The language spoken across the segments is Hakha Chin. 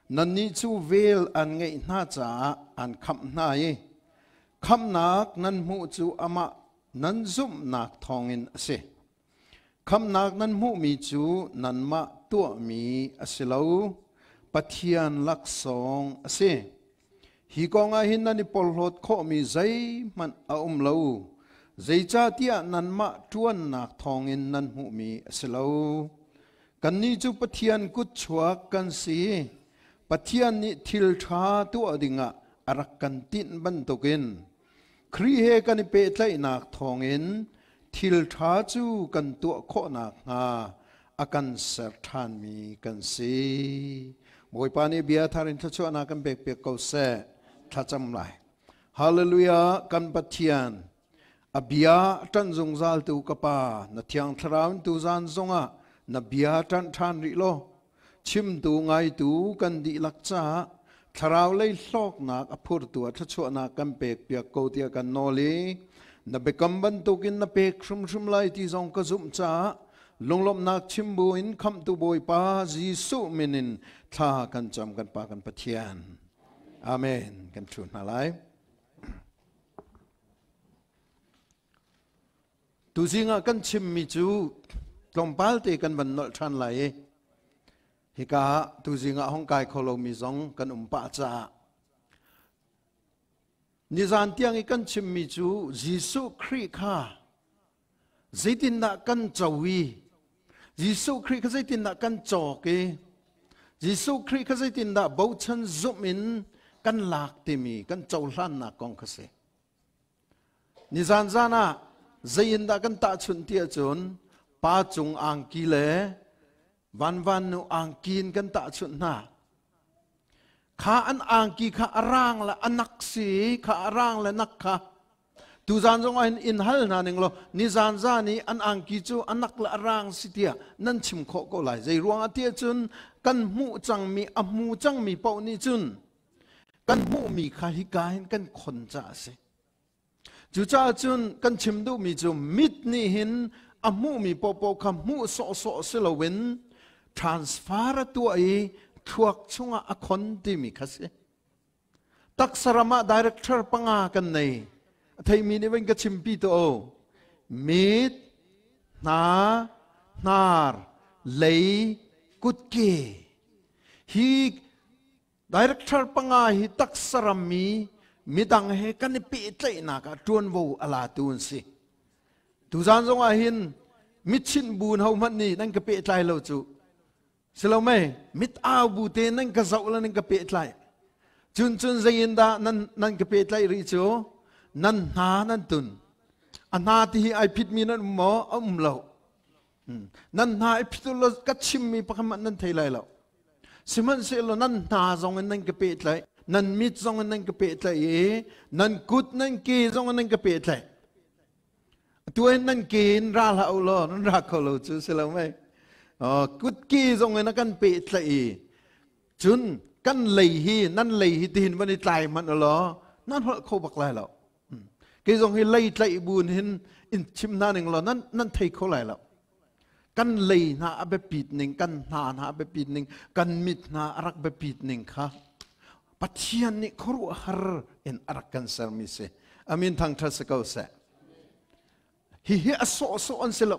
Nannih cu vel an ngeih hna caah an khamh hna i khamhnak nan hmuh cu amah nan zumhnak thawngin a si. Khamhnak nan hmuhmi cu nanmah tuahmi a si lo, Pathian laksawng a si. Hi kong ah hin nan i porhlawt khawhmi zeihmanh a um lo, zeicahtiah nanmah ṭuannak thawngin nan hmuhmi a si lo. Kannih cu Pathian kutchuak kan si. Pathian nih thil ṭha tuah dingah a rak kan tinh bantukin Khrih he kan i pehtlaihnak thawngin thil ṭha cu kan tuah khawh nakhnga a kan ser ṭhanmi kan si. Bawipa nih bia thar in thluachuahnak kan pekpiak ko seh. Thlacam lai. Hallelujah kan Pathian a bia ṭanh zungzaltu ka Pa na Thiang Thlarau in tuzan zongah na bia ṭanh ṭhan rih law chimtu ngaitu kan dihlak caah thlarau lei hlawknak a phurtu ah thluachuahnak kan pekpiak ko tiah kan nawl i na biakam bantukin na pek hrimhrim lai ti zong ka zumh caah lunglawmhnak chim buin khamhtu Bawipa Jesuh min in thla kan cam kan Pa kan Pathian. Amen. Kan thu hna lai. Tuzing ah kan chimmi cu tlawmpal te kan van nolh ṭhan lai i hika ah tuzing ah hong kai kho lomi zong kan um pah caah nizan tiang i kan chimmi cu Jesuh Khrih kha zeitindah kan co i Jesuh Khrih kha zeitindah kan cawk i Jesuh Khrih kha zeitindah bochan zumh in kan lak timi kan cohlannak kong kha si. Nizan zan ah zei in dah kan tahchunh ti ahcun pa cung angki le vanvan nu angki in kan tahchunh hna. Kha an angki kha a rang le a nak si kha a rang le nak kha tuzan zong ah hin in hal hna ning law nizan zan i an angki cu a nak le a rang si tiah nan chim khawh ko lai. Zei ruang ah ti ahcun kan hmuh cangmi a hmu cangmi paoh nih cun kan hmuhmi kha hika hin kan khon caah a si. Cucaah cun kan chim duhmi cu mit nih hin a hmuhmi paohpaoh kha hmuh sawhsawh si loin transfer a tuah i thluak chungah a khon timi kha si. Taksa ram ah director panga kan nei. A theimi nih van ka chimpi to o. Mit, hna, hnar, lei, kutke. Hi Director panga hi taksa rammi midang he kan i pehtlaihnak ah ṭuanvo a latu an si. Tuzan zong ah hin mitchinh bu in hohmanh nih nan ka pehtlai lo cu. Si lo mei, mit au bu te nan ka zoh le nan ka pehtlai. Cun cun zei in dah nan nan ka pehtlaih rih cu? Nan hna nan tun. A hna ti hi ai phitmi nan um maw? A um lo. Nan hna i phit lo ka chimmi pakhat hmanh nan thei lai lo. Sihmanhsehlaw nan hna zong in nan ka pehtlaih, nan mit zong in nan ka pehtlaih i nan kut nan ke zong in nan ka pehtlaih. Atu in nan ke in ra hlah u law nan ra kho lo cu si lo mei. Kut ke zong in a kan pehtlaih i cun kan lei hi nan lei hi tihin van i tlai hmanh u law nan holh kho bak lai lo. Kei zong hi lei tlaih bu in hin in chim hna ning law nan nan thei kho lai lo. Kan lei hna a biapit ning, kan hna hna a biapit ning, kan mit hna a rak biapit ning kha Pathian nih khuaruahhar in a rak kan sermi si. Amin thangṭhat si ko seh. Hihi a sawhsawh an si lo.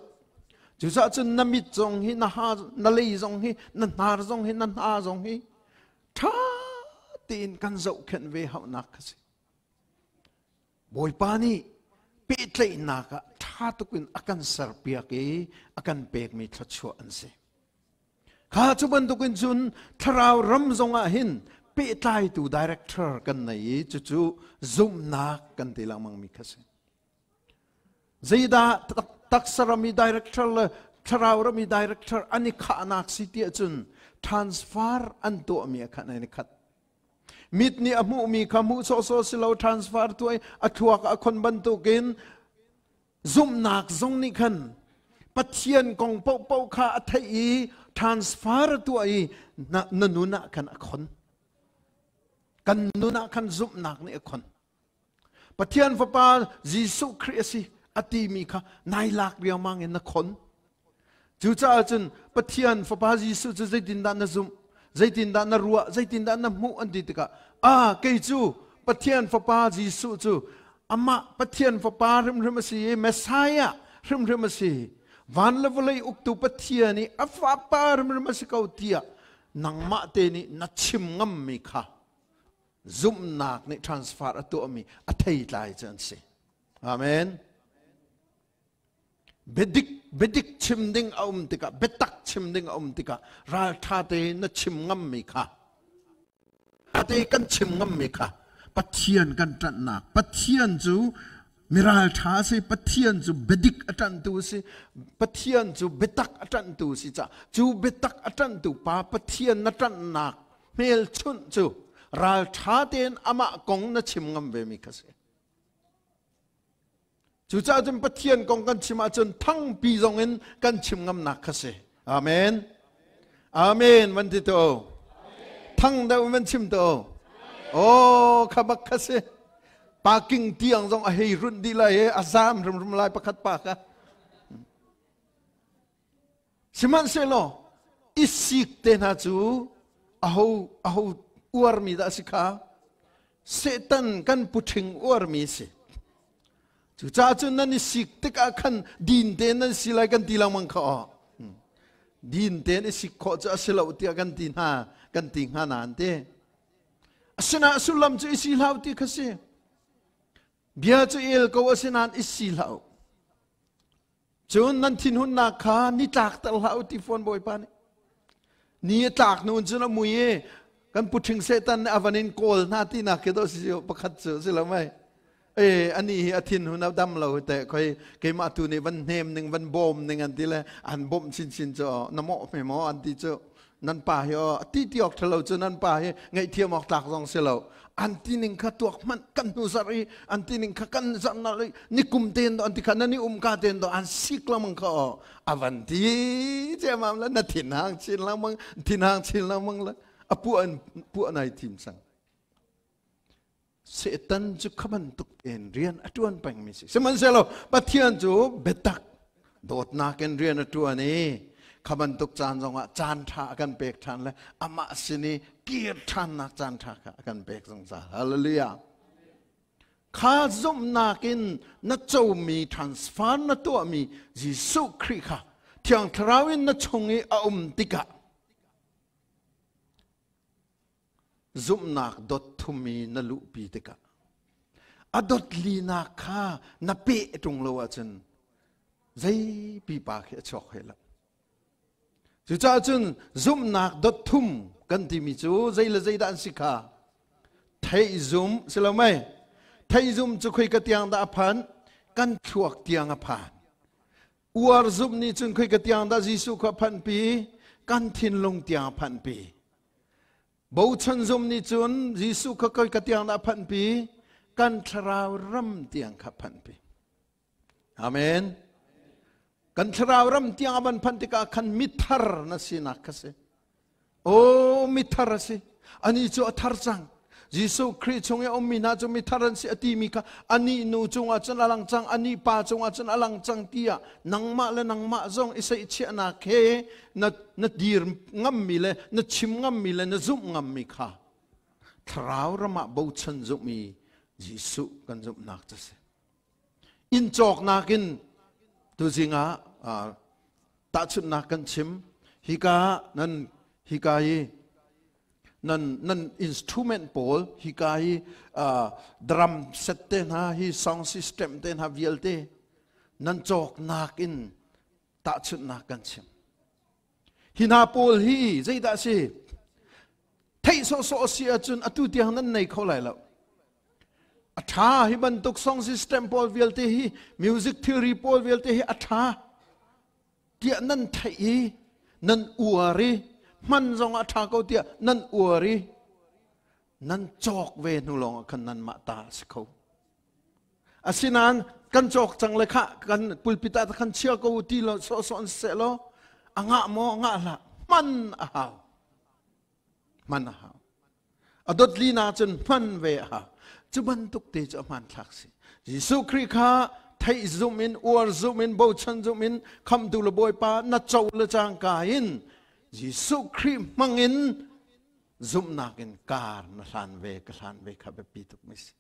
Cucaah cun na mit zong hi, na ha, na lei zong hi, na hnar zong hi, na hna zong hi ṭha tein kan zohkhenh ve hauhnak kha si. Bawipa nih pehtlaihnak ah ṭha tuk in a kan serpiak i a kan pekmi thluachuah an si. Kha cu bantukin cun thlarau ram zongah hin pehtlaitu director kan nei i cucu zumhnak kan ti lengmangmi kha si. Zeidah taksa ram i director le thlarau ram i director an i khahnak si tiah cun transfer an tuahmi a khan an i khat. Mit nih a hmuhmi kha hmuh sawhsawh si lo transfer tuah i a thluak a khon bantukin zumhnak zong nih khan Pathian kong paohpaoh kha a theih i transfer a tuah i na, na nun ah khan a khon. Kan nun ah khan zumhnak nih a khon. Pathian Fapa Jesuh Khrih a si a timi kha nai lak riangmang in na khon. Cucaah cun Pathian Fapa Jesuh cu zeitindah na zumh? Zeitindah na ruah, zeitindah na hmuh an ti tikah, ah kei cu Pathian Fapa Jesuh cu amah Pathian Fapa hrimhrim a si i Messiah hrimhrim a si. Van le vawlei uktu Pathian i a Fapa hrimhrim a si ko tiah nangmah te nih na chim ngammi kha zumhnak nih transfer a tuahmi a theitlai cu an si. Amen. Biadik biadik chim ding a um tikah, biatak chim ding a um tikah ralṭha tein na chim ngammi kha, te kan chim ngammi kha Pathian kan ṭanhnak. Pathian cu miralṭha a si, Pathian cu biadik a ṭanhtu a si, Pathian cu biatak a ṭanhtu a si caah cu biatak a ṭanhtu pa Pathian na ṭanhnak hmelchunh cu ralṭha tein amah kong na chim ngam vemi kha si. Cucaah cun Pathian kong kan chim ahcun thangpi zong in kan chim ngamnak kha si. Amen. Amen van ti to. Thang deuh van chim to. Oh, kha bak kha si. Parking tiang zong a hei runh dih lai i a zam rimrim lai pakhat pa kha. Sihmanhsehlaw i sik te hna cu aho aho uarmi dah a si kha? Satan kan puṭhing uarmi a si. Cucaah cun nan i sik tikah khan din tein nan si lai kan ti lengmang kha aw. Din tein i sik khawh cu a si lo tiah kan ti hna kan ti hnga nain ti. Asinain sullam cu i si hlah ti kha si. Bia cu el ko asinain i si hlah u. Cun nan thinhunnak kha ni tlakter hlah u ti fawn Bawipa nih. Ni a tlak hnu cun a mui i kan puṭhing Satan nih a van in kawl hna tinak khi dawh si pakhat cu si lo mei. E ani hi a thinhun a dam lo te khoi keimah tu nih van hnem ning van bawm ning an ti le an bawmh chinchin cu na mawh hme maw an ti cu nan pa hi aw ti ti awk ṭhalo cu nan pa hi ngaihthiam awk tlak zong si lo an ti ning kha tuak hmanh kan hnu zarh i an ti ning kha kan zarh na ni kum ten do an ti kha na ni um ka ten do an sik lamang kha aw avan ti ciamam la na thin hang chin lamang thin hang chin lamang la a pu an pu nai thim sang Satan cu kha bantuk in rian a ṭuan pengmi si. Sihmanhsehlaw Pathian cu biatak dawtnak in rian a ṭuan i kha bantuk caan zongah caan ṭha a kan pek ṭhan le amah sin i kir ṭhannak caan ṭha kha a kan pek zungzal. Hallelujah. Kha zumhnak in na comi transfer na tuahmi Jesuh Khrih kha Thiang Thlarau in na chung i a um tikah Zumhnak dot thum i na luhpi tikah a dot linak kha na peh ṭung lo ahcun zei pipa khi a chuak he lo. Cucaah cun zumhnak dot thum kan timi cu zei le zei dah an si kha theih zum si lo mei theih zum cu khoi ka tiang dah a phan kan thluak tiang a phan uar zumh nih cun khoi ka tiang dah Jesuh kha phanpi kan thinlung tiang a phanpi Bochan zum nih cun Jesuh kha koi ka tiang dah phanhpi? Kan thlarau ram tiang kha phanhpi. Amen. Kan thlarau ram tiang a van phanh tikah khan mithar na sinak kha si. Oh, mithar a si. Ani cu a thar cang. Jesuh Khrih chung i a ummi hna cu mithar an si a timi kha anih nu cungah cun a lang cang, anih pa cungah cun a lang cang tiah nangmah le nangmah zong i seihchiahnak he na, na dir ngammi le na chim ngammi le na zumh ngammi kha thlarau ram ah bochan zumh i Jesuh kan zumhnak cu si. Inn cawknak in tuzing ah tahchunhnak kan chim hika nan hika hi nan nan instrument pawl hika hi drum set te hna hi sound system te hna vialte nan cawknak in tahchunhnak kan chim hi hna pawl hi zeidah si theih sawhsawh si ahcun atu tiang nan nei kho lai lo a ṭha hi bantuk song system pawl vialte hi music theory pawl vialte hi a ṭha tiah nan theih i nan uar i hman zong a ṭha ko tiah nan uar i nan cawk ve hnu lawng ah khan nanmah ta a si kho. Asinain kan cawk cang le khah kan pulpit ah khan chia ko ti lo sawhsawh an seh law a ngah maw ngah hlah hman a hau hman a hau a dot lina cun hman ve a hau cu bantuk te cu a hmanthlak si Jesuh Khrih kha theih zum in uar zum in bochan zum in khamtu le Bawipa na co le cangka in Jesuh Khrih hmang in Zumhnak in kar na hlan ve ka hlan ve kha biapi tuk mi si.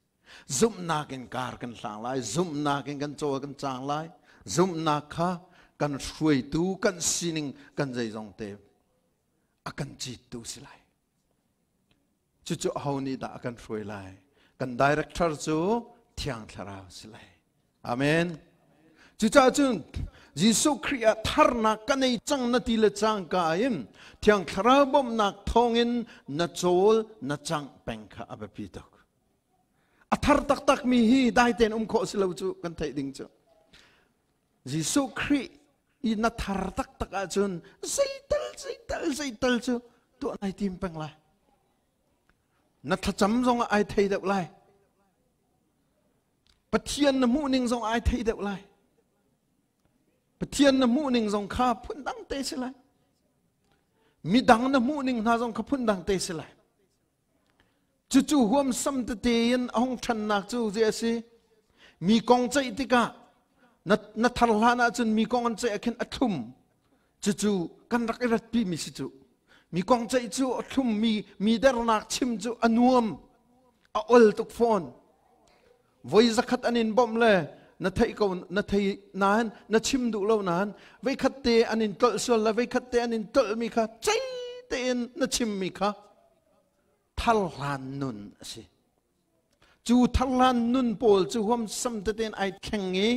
Zumhnak in kar kan hlang lai, zumhnak in kan cawl kan cang lai, zumhnak kha kan hruaitu, kan sining, kan zeizong te a kan cittu si lai. Cucu aho nih dah a kan hruai lai? Kan director cu Thiang Thlarau si lai. Amen. Cucaah cun Jesuh Khrih ah tharnak ka nei cang na ti le cangka in Thiang Thlarau bawmhnak thawngin na cawl na cangh peng kha a biapi tuk. A thar taktak mi hi dai tein um khawh si lo cu kan theih ding cu. Jesuh Khrih i na thar taktak ahcun zeital zeital zeital cu tuah nai tim peng lai. Na thlacam zong ah ai thei deuh lai. Pathian na hmuh ning zong ai thei deuh lai. Pathian na hmuh ning zong kha phundang te si lai. Midang na hmuh ning hna zong kha phundang te si lai. Cucu huamsam tete in a hung ṭhannak cu zei a si? Mi kong ceih tikah na, na thar hlan ahcun mi kong an ceih ah khin a thlum. Cucu kan rak i ratpi mi si cu. Mi kong ceih cu a thlum mi, mi dernak chim cu a nuam, a ol tuk fawn. Voi zakhat an in bawmh le na theih ko na thei nain na chim duh lo nain veikhat te an in tlolh sual le veikhat te an in tlolh mi kha cei tein na chim mi kha tharhlan nun a si. Cu tharhlan nun pawl cu huamsam tein ai thleng i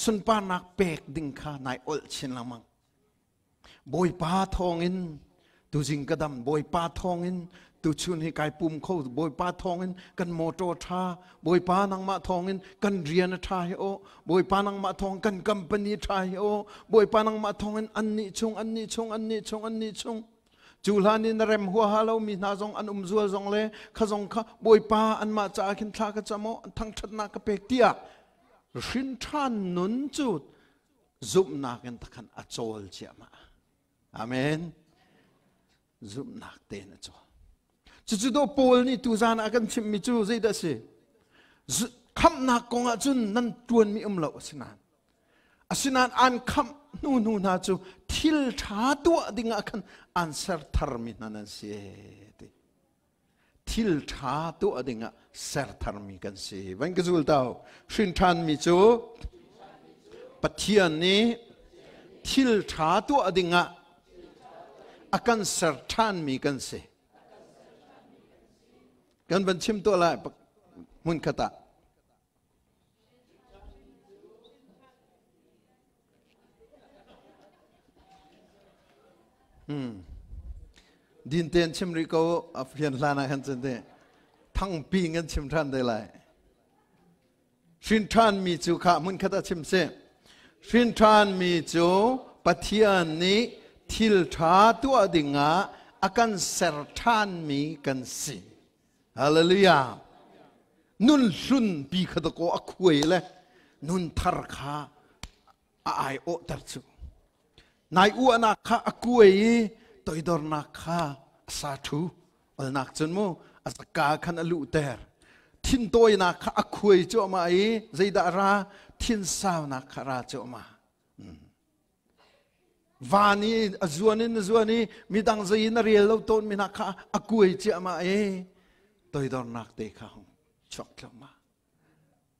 sunparnak pek ding kha nai olh chin lengmang. Bawipa thawngin tuzing ka dam, Bawipa thawngin tuchun hi kai pum kho, Bawipa thawngin kan motor tha, Bawipa nangmah thawngin kan rian a tha hi o, Bawipa nangmah thawng kan company tha hi o, Bawipa nangmah thawngin annih chung, annih chung, annih chung, annih chung. Cu hlan in na rem huaha lomi hna zong an um zual zong le kha zong kha Bawipa anmah caah khin thla ka cam aw thangṭhatnak ka pek tiah hrin ṭhan nun cu zumhnak in takhan a cawl ciahmah. Amen. Zumhnak tein a cawl. Cucu do Paul nih tuzan ah kan chimmi cu zeidah a si? Khamhnak kong ah cun nan ṭuanmi um lo a si nain Asinain an khamh hnu hnu hna cu thil ṭha tuah dingah khan an ser tharmi hna nan si ti. Thil ṭha tuah dingah ser tharmi kan si. Van ka zul tau. Hrin ṭhanmi cu Pathian nih thil ṭha tuah dingah a kan ser ṭhanmi kan si. Kan van chim tuah lai hmun khat ah. Din tein chim rih ko a fian hlan ah khan cun te thangpi in kan chim ṭhan te lai. Hrin ṭhanmi cu kha hmun khat ah chim sih. Hrin ṭhanmi cu Pathian nih thil ṭha tuah dingah a kan ser ṭhanmi kan si. Hallelujah. Nun hlun pi kha dakaw a khuai le nun thar kha a ai awhter cu. Nai uahnak kha a kuai i toidornak kha a sa thu. Olnak cun mu a zaka khan a luhter. Thintawinak kha a khuai cuahmah i zeidah ra thinsaunak kha ra cuahmah. Van i a zuan in a zuan i midang zei in a rel lo tawn mi hna kha a kuai ciahmah i toidornak te kha hung chuak thluahmah.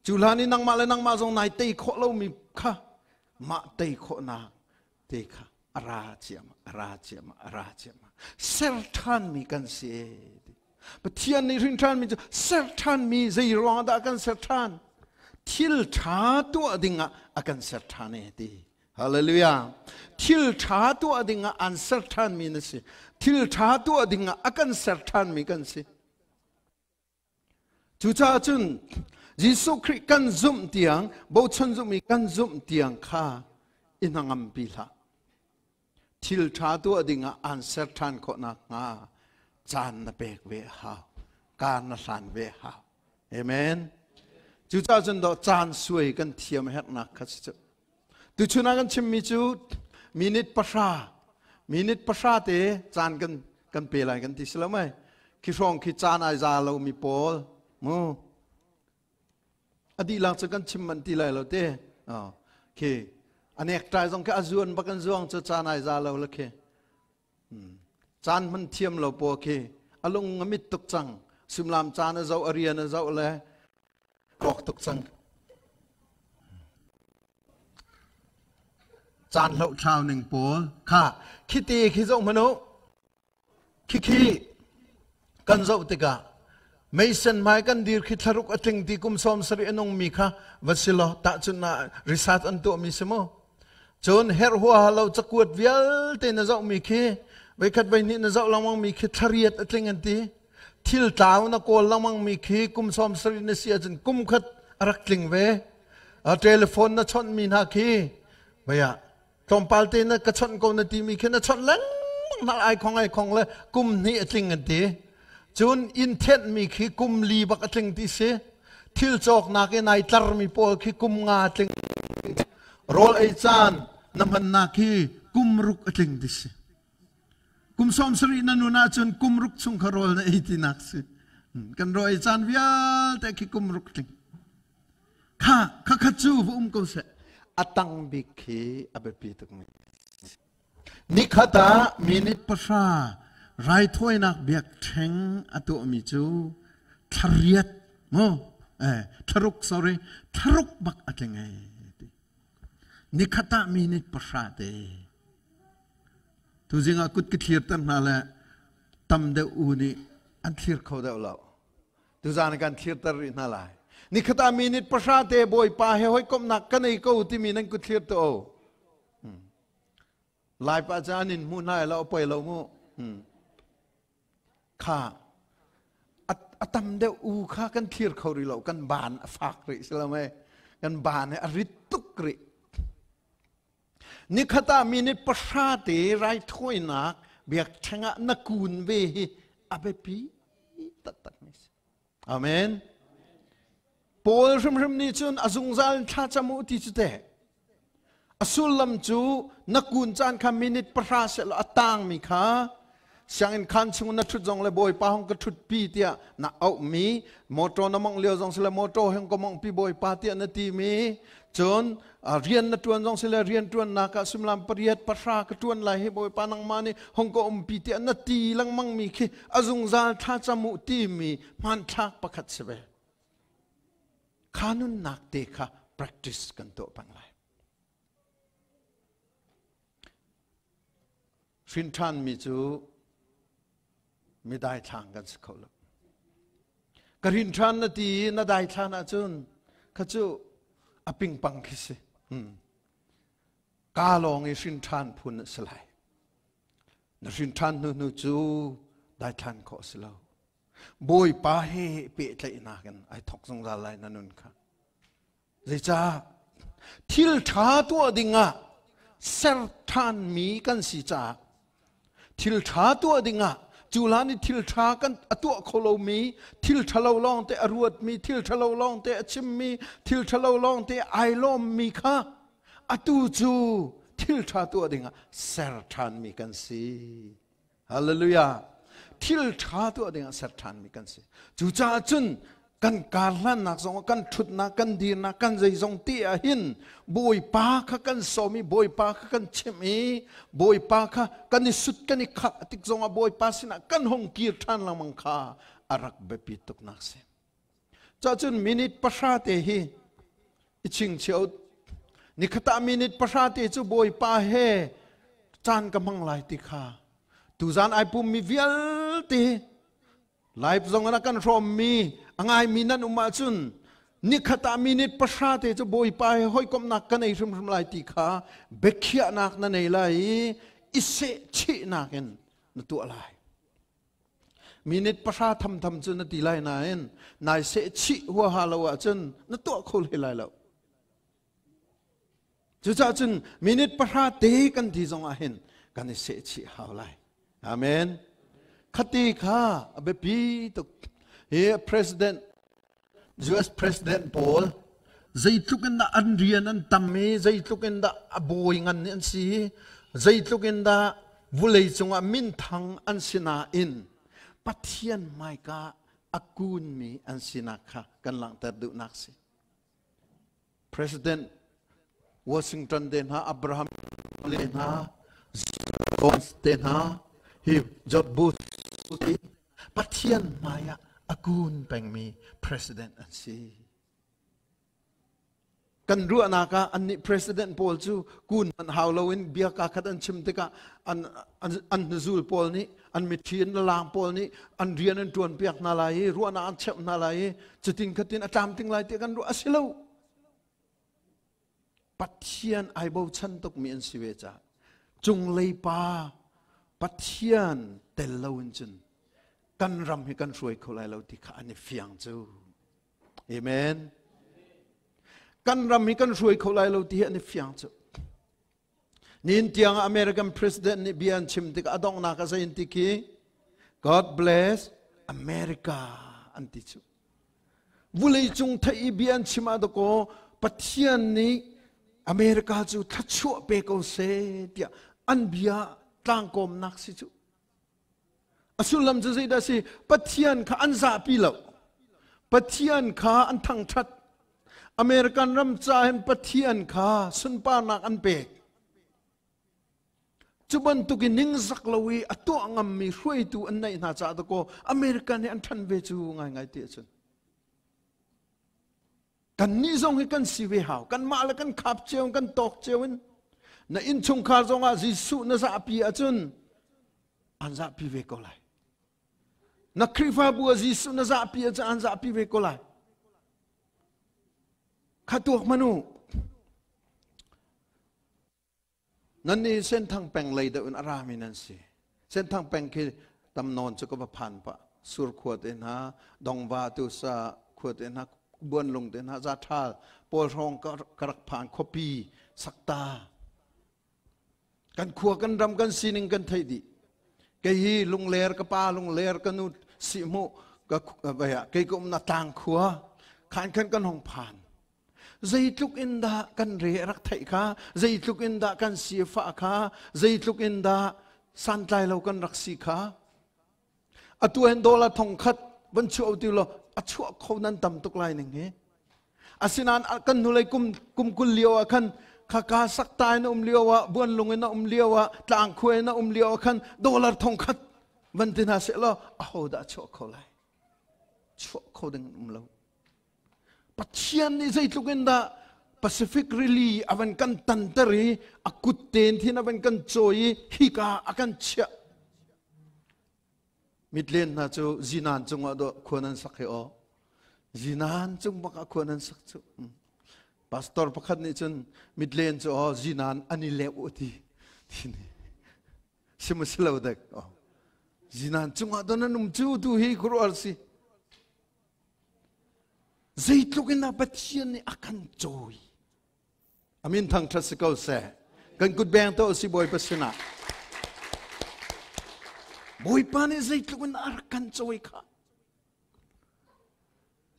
Cu hlan i nangmah le nangmah zong nai tei khawh lomi kha mah tei khawhnak te kha a ra ciahmah, a ra ciahmah, a ra ciahmah. Ser ṭhanmi kan si. Pathian nih hrin ṭhanmi cu ser ṭhanmi zei ruang dah kan ser ṭhan? Thil ṭha tuah dingah a kan ser ṭhan e ti. Hallelujah. Thil ṭha tuah dingah an ser ṭhanmi na si. Thil ṭha tuah dingah a kan ser ṭhanmi kan si. Cucaah cun Jesuh Khrih kan zumh tiang, bochan zumh i kan zumh tiang kha i hnangampi hlah. Thil ṭha tuah dingah aan ser ṭhan khawh nakhnga caan na pek ve a hau. Kar na hlan ve a hau. Amen. Cucaah cun dawh caan suai kan thiam a herhnak kha si cu. Tuchun ah kan chimmi cu minute pahra, minute pahra te caan kan kan pe lai kan ti si lo mei. Khi hrawng khi caan ai za lomi pawl mu a dihlak cu kan chim manh ti lai lo te. Khi a necktie zong khi a zuan bak an zuang cu caan ai za lo la khi. Caan hman thiam lo pawl khi a lung a mit tuk cang. Simlam caan a zoh, a rian a zoh le rawk tuk cang. Caan hloh thlau ning pawl kha khiti khi zoh hmanh u. Khikhi kan zoh tikah meisen hmai kan dir khi thlaruk a tling ti kum 70 a nungmi kha va si law tahchunh ah research an tuahmi si mu. Cun herh huaha lo cakuat vialte na zohmi khi voikhat voihnih na zoh lengmangmi khi thlariat a tling an ti. Thil tlau na kawl lengmangmi khi kum 70 na si ahcun kum khat a rak tling ve. Telephone na chawnhmi hna khi vei ah tlawmpal te na ka chawnh ko na timi khi na chawnh lengmang hna ai khong ai khong le kum hnih a tling an ti. Cun inn thianhmi khi kum li bak a tling ti si. Thil cawknak in ai tlarmi pawl khi kum nga a tling. Rawl ei caan na hmannak khi kum ruk a tling ti si. Kum 70 na nun ahcun kum ruk chung kha rawl na ei tinak si. Kan rawl ei caan vialte khi kum ruk tling. Kha kha kha cu va um ko seh. A tang bik khi a biapi tukmi. Nikhat ah minute 0 raithawinak biakṭheng a tuahmi cu thlariat mu eh thlaruk sorry thlaruk bak a tling ai ti. Nikhat ah minute 0 te. Tuzing ah kut ka thlir ter hna le tam deuh u nih an thlir kho deuh lo. Tuzan kan thlirter rih hna lai. Nikhat ah minute 0 te Bawipa he hawikomhnak ka nei ko timi nan kut thlir tu o. Lai pa ca an in hmu hna lo poi lo mu. Kha a tam deuh u kha kan thlir kho rih lo kan ban a fak rih si lo mei kan ban a rit tuk rih. Nikhat ah minute 0 te raithawinak biakṭheng ah na kun ve hi a biapi taktak mi si. Amen. Paul hrimhrim nih cun a zungzal in thlacam u ti cu teh. A sullam cu na kun caan kha minute 0 seh law a tangmi kha sianginn khaan chung na ṭhut zong le Bawipa hong ka ṭhutpi tiah na auhmi motor na mongh lio zong sile motor hong ka monghpi Bawipa tiah na timi cun rian na ṭuan zong sile rian ṭuannak ah suimilam 8 0 ka ṭuan lai hi Bawipa nangmah nih hong ka umpi tiah na ti lengmangmi khi a zungzal thlacam u timi hmanthlak pakhat si ve. Kha nunnak te kha practice kan tuah peng lai. Hrin ṭhanmi cu mi daithlang kan si kho lo. Ka hrin ṭhan na ti i na daithlan ahcun kha cu a pingpang khi si. Ka lawng i hrin ṭhan phun a si lai. Na hrin ṭhan hnu hnu cu daithlan khawh a si lo. Bawipa he pehtlaihnak in ai thawk zungzal lai na nun kha. Zeicah? Thil ṭha tuah dingah ser ṭhanmi kan si caah thil ṭha tuah dingah cu hlan i thil ṭha kan a tuah kho lomi thil ṭhalo lawngte a ruatmi thil ṭhalo lawngte a chimmi thil ṭhalo lawngte ai lawmmi kha atu cu thil ṭha tuah dingah ser ṭhanmi kan si. Hallelujah. Thil ṭha tuah dingah ser ṭhanmi kan si. Cucaah cun kan karhlannak zong kan ṭhutnak kan dirnak kan zeizong te ah hin Bawipa kha kan sawm i Bawipa kha kan chimh i Bawipa kha kan i sut kan i khak tik zongah Bawipa sinah kan hung kir ṭhan lengmang kha a rak biapi tuknak si. Cahcun minute 0 te hi i chingchio nikhat ah minute 0 te cu Bawipa he caan ka hmang lai ti kha tuzan ai pummi vialte live zong in a kan hrawmmi a ngaimi nan um ahcun nikhat ah minute 0 te cu Bawipa he hawikomhnak ka nei hrimhrim lai ti kha biakhiahnak na nei lai i i sehchihnak in na tuah lai. Minute 0 thamtham cu na ti lai nain nai seh chih huaha lo ahcun na tuah kho hlei lai lo. Cucaah cun minute 0 te kan ti zong ah hin kan i seh chih hau lai. Amen. Khati kha a biapi tuk. Hi president US president pawl zeitluk in dah an rian an tam i zeitluk in dah a bawi ngan an si zeitluk in dah vulei cungah minthang an si nain Pathian hmaika a kunmi an sinak kha kan langhter duhnak si. President Washington te hna, Abraham te hna, Jones te hna, Hi George Bush Pathian hmai ah a kun pengmi president an si. Kan ruahnak ah annih president pawl cu kun hmanh hau loin bia kaa khat an chim tikah an an an hnuzul pawl nih an mitthi an lalang pawl nih an rian an ṭuan piak hna lai i ruahnak an cheuh hna lai i cutin khatin a tlamtling lai tiah kan ruah a si lo. Pathian ai bochan tukmi an si ve caah cunglei pa Pathian tel loin cun kan ram hi kan hruai kho lai lo ti kha an i fiang cu. Amen. Kan ram hi kan hruai kho lai lo ti hi an i fiang cu. Nin tiang American President nih bia an chim tikah a donghnak a zei an ti khi God bless America an ti cu. Vulei cung theih i bia an chim ah dakaw Pathian nih America cu thluachuah pe ko seh tiah an bia tlangkawmnak si cu. A sullam cu zeidah si? Pathian kha an zahpi lo. Pathian kha an thangṭhat. American ram ca hin Pathian kha sunparnak an pek. Cu bantuk in ningzak lo i a tuah ngammi hruaitu an neih hna caah dakaw American hi an ṭhan ve cu ngaingai ti ahcun. Kannih zong hi kan si ve hau. Kanmah le kan khap cio kan tawk cio in na innchungkhar zongah Jesuh na zahpi ahcun an zahpi ve ko lai. Na Khrihfabu ah Jesuh na zahpi ahcun an zahpi ve ko lai. Kha tuak manu. Nan nih Senthang peng lei deuh in a rami nan si. Senthang peng khi tam nawn cu ka va phan pah. Sur khua te hna, Dongva tu sa khua te hna, Buanlung te hna, Zathal, pawl hrawng ka rak phan khuapi, Sakta. Kan khua kan ram kan sining kan theih dih. Kei hi lungler ka pa lungler ka nu sihmuh ka kei ka umnak tlang khua khan khan kan hong phan. Zeitluk in dah kan re a rak theih kha, zeitluk in dah kan sifah kha, zeitluk in dah santlai lo kan rak si kha. Atu hen dollar thong khat van chuah ti law a chuah kho nan tam tuk lai ning hi. Asinain kan hnulei kum kum kul lio ah khan khaka sakta in um lio ah buanlung in a um lio ah tlangkhuai in a um lio ah khan dollar thong khat van ti hna seh law aho dah chuah kho lai chuah kho ding um lo Pathian nih zeitluk in dah Pacific Rili a van kan tanter i a kut ten thin a van kan cawi i hika a kan chiah. Mitlen hna cu zinan cungah dawh khua nan sak hi aw. Zinan cung bak ah khua nan sak cu. Pastor pakhat nih cun mitlen cu aw zinan an i leuh u ti. Sihmanhsehlaw dek aw. Zinan cungah dawh nan um cu tu hi khuaruahhar si. Zeitluk in dah Pathian nih a kan cawi. Amin thangṭhat si ko seh. Kan kut beng to si Bawipa sinah. Bawipa nih zeitluk in a rak kan cawi kha.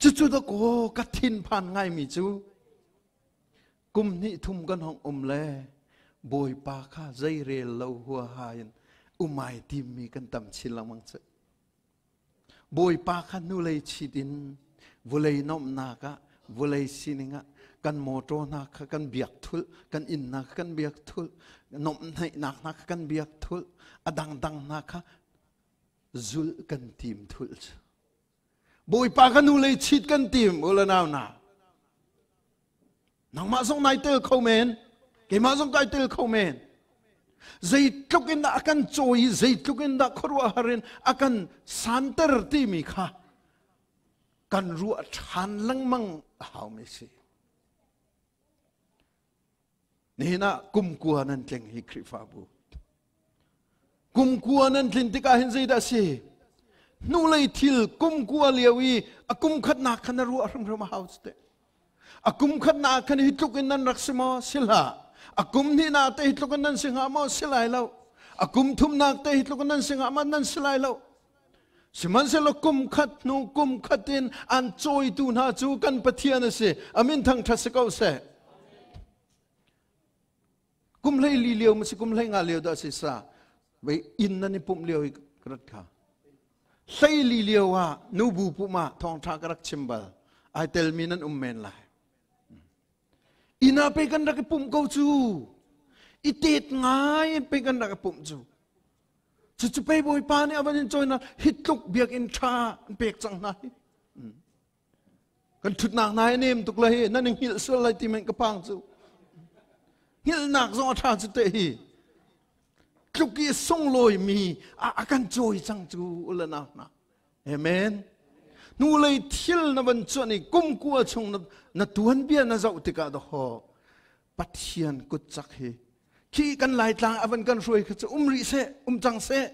Cucu da kaw ka thinphan ngaimi cu kum hnih thum kan hong um le Bawipa kha zeirel lo huaha in umai timmi kan tam chin lengmang cu. Bawipa kha hnulei chit in vulei nomhnak ah vulei sining ah kan motor hna kha kan biak thulh kan inn hna kha kan biak thulh nomhnaihnak hna kha kan biak thulh a dangdang hna kha zulh kan tim thulh cu Bawipa kha hnulei chit kan tim u le nau na Nangmah zong nai tel kho men. Keimah zong kai tel kho men. Zeitluk in dah a kan cawi i zeitluk in dah khuaruahhar in a kan santer timi kha kan ruah ṭhan lengmang a haumi si. Nihin ah kumkua nan tling hi Khrihfabu. Kumkua nan tlin tikah hin zeidah a si? Hnulei thil kumkua lio i a kum khatnak kha na ruah hrimhrim a hau teh. A kum khatnak khan hi tluk in nan rak si maw? Si hlah. A kum hnihnak te hi tluk in nan si hnga maw? Si lai lo. A kum thumnak te hi tluk in nan si hnga maw? Nan si lai lo. Sihmanhsehlaw kum khat hnu kum khat in an cawitu hna cu kan Pathian a si. Amin thangṭhat si ko seh. Kum hlei li lio ma si kum hlei nga lio dah si sa. Vei inn nan i pumh lio hi ka rat kha. Hlei li lio ah nubu pumh ah thawngṭha ka rak chim bal. Ai telmi nan um men lai. Inn ah pe kan rak i pumh ko cu. I tet ngai in pe kan rak i pumh cu. Cucu pei Bawipa nih a van in cawi hna hi tluk biakinn ṭha an pek cang hna hi. Kan ṭhutnak hna hi nem tuk le hi nan i hngilh sual lai ti men ka pang cu. Hngilhnak zong a ṭha cu te hi. Tluk i sunglawi mi a kan cawi cang cu ule nau hna. Amen. Hnulei thil na van cuan i kum kua chung na tuanbia na zoh tikah dawhaw Pathian kut cak hi khi kan Laitlang a van kan hruai kha cu um rih seh, um cang seh.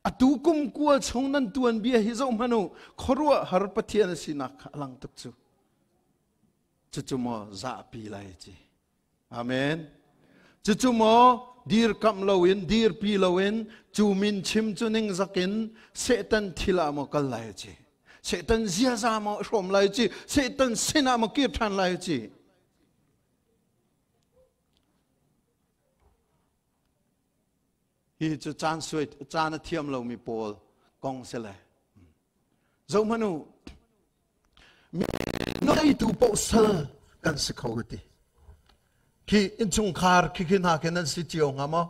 Atu kum kua chung nan tuanbia hi zoh hmanh u, khuaruahhar Pathian a sinak kha a lang tuk cu. Cucu maw zahpi lai ci. Amen. Cucu maw dirkamh loin, dirpi loin, cu min chim cu ningzak in Satan thil ah maw kal lai ci. Satan ziaza maw hrawm lai ci. Satan sinah maw kir ṭhan lai ci. Hi cu caan suai caan a thiam lomi pawl kong si le. Zoh hmanh u. Ngeitu paoh sal kan si kho ti. Khi innchungkhar khi khi hna khi nan si cio hnga maw?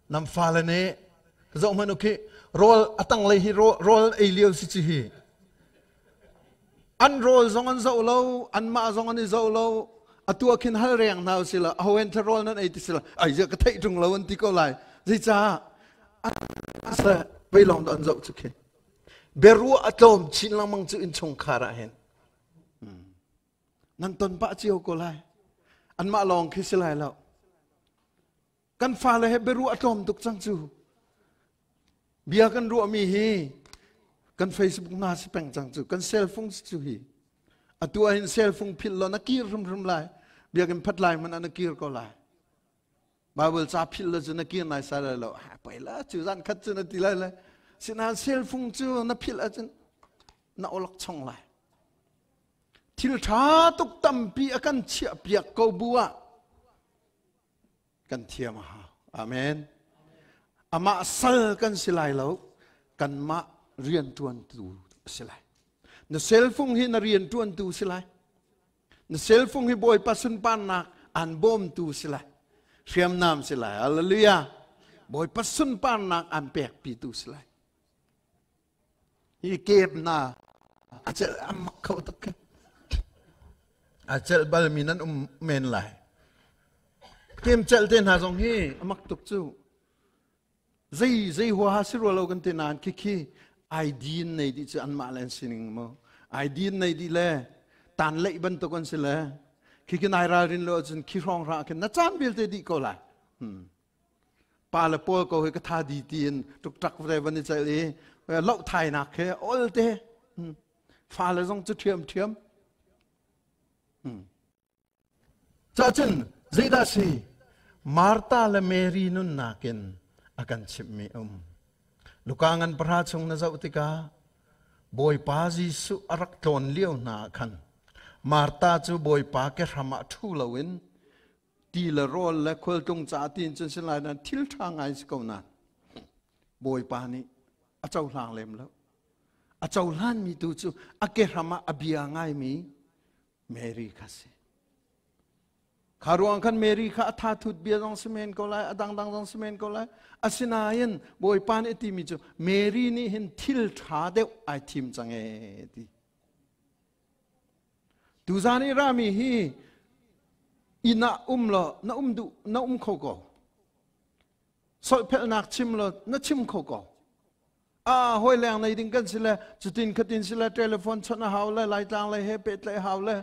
Nam fale nih zoh hmanh u khi rawl a tanglei hi rawl ei lio si ci hi. An rawl zong an zoh lo, anmah zong an i zoh lo. Atu ah khin hal reng hna usih law, aho hen rawl nan ei ti si lo, ai zia ka theih ṭung lo an ti ko lai. Zeicah? Vei lawng dah an zoh cu khi. Biaruah a tlawm chin lengmang cu innchungkhar ah hin. Nan ton pah cio ko lai. Anmah lawng khi si lai lo. Kan fale he biaruah a tlawm tuk cang cu. Bia kan ruahmi hi kan Facebook hna si peng cang cu. Kan cell phone si cu hi. Atu ah hin cell phone philh law na kir hrimhrim lai. Biakinn phat lai hmanh ah na kir ko lai. Bible ca philh lo cu na kir nai sai lai lo. Ha poi la cu zan khat cu na ti lai le. Sinain cell phone cu na philh ahcun na olok chong lai. Thil ṭha tuk tampi a kan chiah piak ko bu ah kan thiam a hau. Amen. Amah sal kan si lai lo, kanmah rianṭuantu a si lai. Na cellphone hi na rianṭuantu si lai. Na cellphone hi Bawipa sunparnak aan bawmtu si lai. Hriamnam si lai. Hallelujah. Bawipa sunparnak aan pekpitu si lai. Hi kep na a celh a mak kho tuk khi. A celh balmi nan um men lai. Kem celh te hna zong hi a mak tuk cu. Zei zei huaha si rua lo kan ti nain khi khi ID nei dih cu anmah le an sining mu. ID nei dih le tan leih bantuk an si le khi khi nai ralrin lo ahcun khi hrawng hrang khin na caan vialte dih ko lai. Hmm. Pa le pawl ko hi ka tha di tiin tuk ve van i celh i loh thainak khi ol te. Fa le zong cu ṭhiam ṭhiam. Cacun zeidah si? Martha le Mary nunnak in a kan chimhmi um. Luka ngan pahra chung na zoh tikah Bawipa Jesuh a rak tlawn lio hna ah khan Martha cu Bawipa ke hram ah ṭhu loin ti le rawl le khualtlung ca tiin cun si lai nain thil ṭha ngai si ko nain Bawipa nih a cohlang lem lo. A cohlanmi tu cu a kehram ah a bia ngaimi Mary kha si. Kha ruang khan Mary kha a tha thut bia zong si men ko lai, a dangdang zong si men ko lai. Asinain Bawipa nih a timi cu Mary nih hin thil ṭha deuh ai thim cang ee ti. Tuzan i rami hi inn ah um law na um duh na um kho ko. Solhphelhnak chim law na chim kho ko. A hawi leng nei ding kan si le cutin khatin si le telephone chawnh a hau le laitlang lei he pehtlaih hau le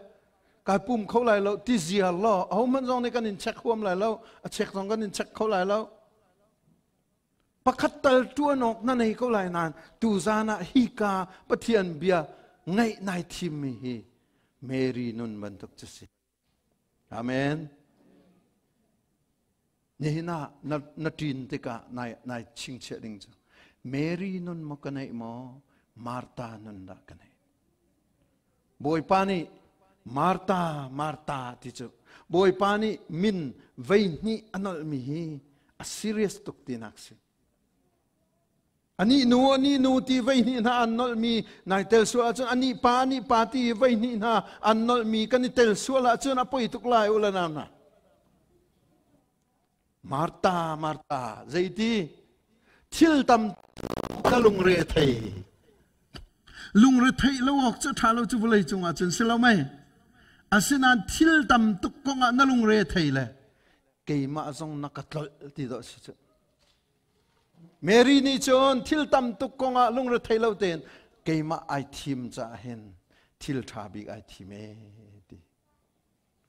kai pum kho lai lo ti ziar law ahohmanh zong nih kan in check huam lai lo a check zong kan in check kho lai lo Pakhat tal ṭuan awk na nei ko lai nain tuzan ah hika Pathian bia ngaih nai thimmi hi Mary nun bantuk cu si. Amen. Nihin ah na, na ṭin tikah nai, nai chingchiah ding cu Mary nun maw ka neih maw Martha nun dah ka neih. Bawipa nih Martha, Martha ti cu Bawipa nih min vei hnih a nolhmi hi a serious tuk tinak si. Anih nu, anih nu ti vei hnih hna an nolhmi nai tel sual ahcun anih pa, anih pa ti vei hnih hna an nolhmi kan i tel sual ahcun a poi tuk lai u le nau hna. Martha, Martha, zeiti? Thil tam ka lungre thei. Lungre theih lo awk cu ṭha lo cu vawlei cungah cun si lo mei. Asinain thil tam tuk kongah na lungre thei le keimah zong na ka tlolh ti dawh si cu. Mary nih cun thil tam tuk kongah lungre thei lo tein keimah ai thim caah hin thil ṭha bik ai thim ee ti.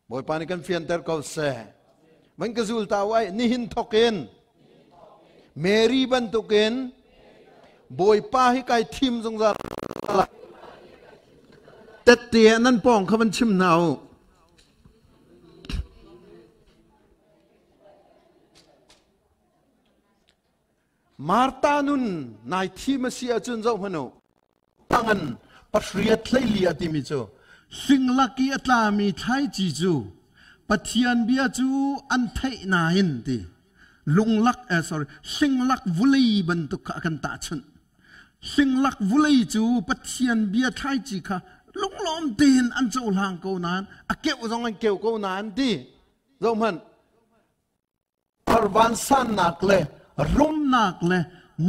Bawipa nih kan fianter ko seh. Van ka zul ta ai nihin thok in Mary bantukin Bawipa hi kai thim zungzal tette nan pawng kha van chim hna u. Martha nun nai thim a si ahcun zoh hmanh u. Tangan pahriat hleili a timi cu Hlinglak i a tlami thlaici cu Pathian bia cu an theih nain ti lunglak eh, sorry hlinglak vulei bantuk kha a kan tahchunh. Hlinglak vulei cu Pathian bia thlaici kha lunglawm tein an cohlang ko nain a keuh zong an keuh ko nain ti zoh hmanh Vansannak le rumnak le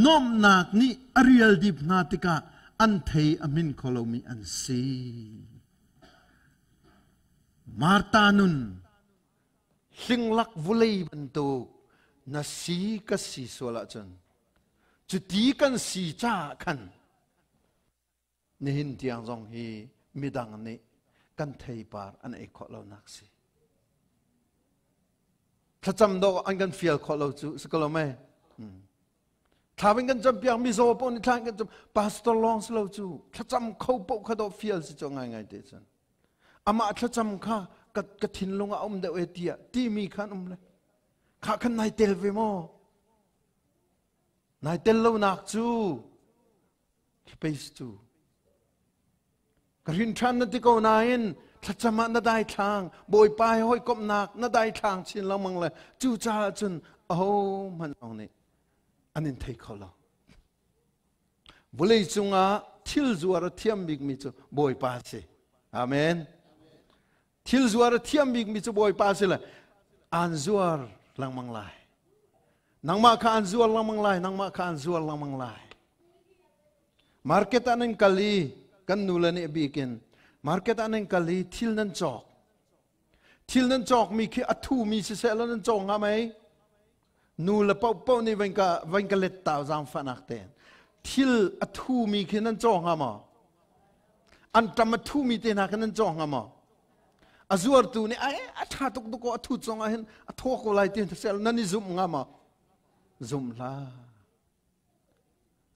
nuamhnak nih a rial dip hna tikah an thei a hmin kho lomi an si. Martha nun hlinglak vulei bantuk na si ka si sual ahcun cuti kan si caah khan Nihin tiang zong hi midang nih kan theipar an ei khawh lonak si. Thlacam dawh an kan fial khawh lo cu si ko lo mei. Thla in kan cam piak mizaw paoh nih thla in kan cam pastor lawng si lo cu thlacam kho paoh kha dawh fial si cu ngai ngai te cun. Amah thlacam kha ka, ka thinlung ah um deuh e tiah timi khan um le kha khan nai tel ve maw? Nai tel lonak cu Space cu ka rin ṭhan na ti ko nain thlacam ah na daithlang Bawipa he hawikomhnak na daithlang chin lengmang le cucaah cun ahohmanh zong nih an in thei kho lo. Vawlei cungah thil zuar a thiam bikmi cu Bawipa a si. Amen. Thil zuar a thiam bikmi cu Bawipa a si le aan zuar lengmang lai. Nangmah kha an zuar lengmang lai, nangmah kha an zuar lengmang lai. Market ah nan kal i kan nule nih bikin market ah nan kal i thil nan cawk. Thil nan cawkmi khi a thumi siseh law nan cawk hnga mei? Nu le paohpaoh nih van ka van ka let tau zaangfahnak tein. Thil a thumi khi nan cawk hnga maw? An ṭam a thumi te hna kha nan cawk hnga maw? A zuartu nih ai a ṭha tuk tuk a thut zong ah hin a thaw ko lai ti sel nan i zumh hnga maw? Zum hlah.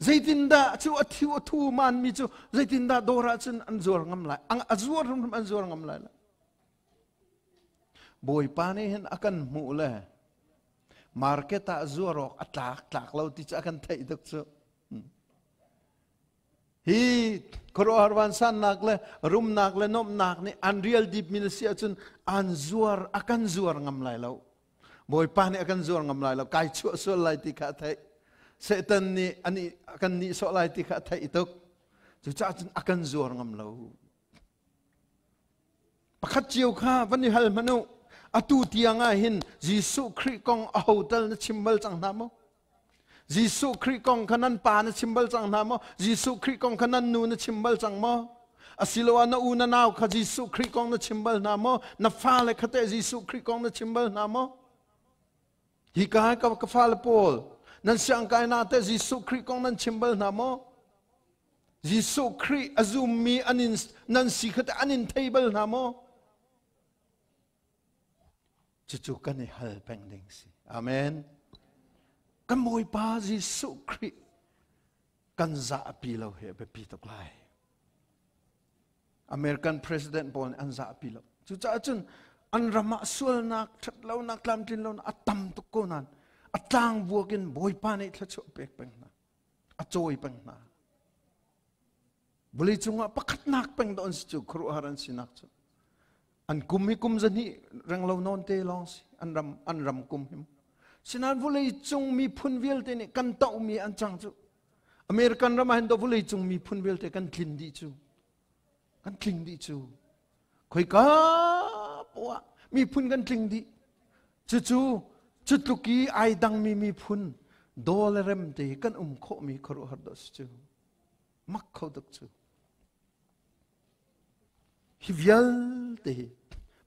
Zeitindah cu a thiu a thu manmi cu zeitindah dawr ah cun an zuar ngam lai? A zuar hrimhrim an zuar ngam lai lo. Bawipa nih hin a kan hmuh le market ah zuar awk a tlak tlak lo ti cu a kan theih tuk cu. Hi khuaruahhar vansannak le rumnak le nuamhnak nih an rial dipmi na si ahcun an zuar a kan zuar ngam lai lo. Bawipa nih a kan zuar ngam lai lo. Kai chuah sual lai ti kha a theih. Satan nih a kan nihsawh lai ti kha a theih tuk. Cucaah cun a kan zuar ngam lo. Pakhat cio kha van i hal hmanh u. Atu tiang ah hin Jesuh Khrih kong aho tal na chim bal cang hna maw? Jesuh Khrih kong kha nan pa na chim bal cang hna maw? Jesuh Khrih kong kha nan nu na chim bal cang maw? Asiloah na u na nau kha Jesuh Khrih kong na chim bal hna maw? Na fale kha teh Jesuh Khrih kong na chim bal hna maw? Hi ka ka, ka fale pawl nan siangkai teh Jesuh Khrih kong nan chim bal hna maw? Jesuh Khrih a zummi an in nan si kha teh an in thei bal hna maw? Cucu kan i hal peng ding si. Amen. Kan Bawipa Jesuh Khrih kan zahpi lo hi a biapi tuk lai. American President pawl nih an zahpi lo. Cucaah cun an ram ah sualnak, ṭhatlonak, tlamtlinlonak a tam tuk ko nain a tlangvuak in Bawipa nih thluachuah pek peng hna. A cawi peng hna. Vawlei cungah pakhatnak peng dah an si cu khuaruahhar an sinak cu. An kum hi kum zahnih renglo nawn te lawng si an ram an ram kum hi. Sinain vawlei cung miphun vialte nih kan tohmi an cang cu. American ram ah hin do vawlei cung miphun vialte kan tlin dih cu. Kan tling dih cu. Khoika poah miphun kan tling dih. Cucu cu tluk i ai dangmi miphun Daw le rem te kan um khawhmi khuaruahhar dah si cu. Mak kho tuk cu. Hi vialte hi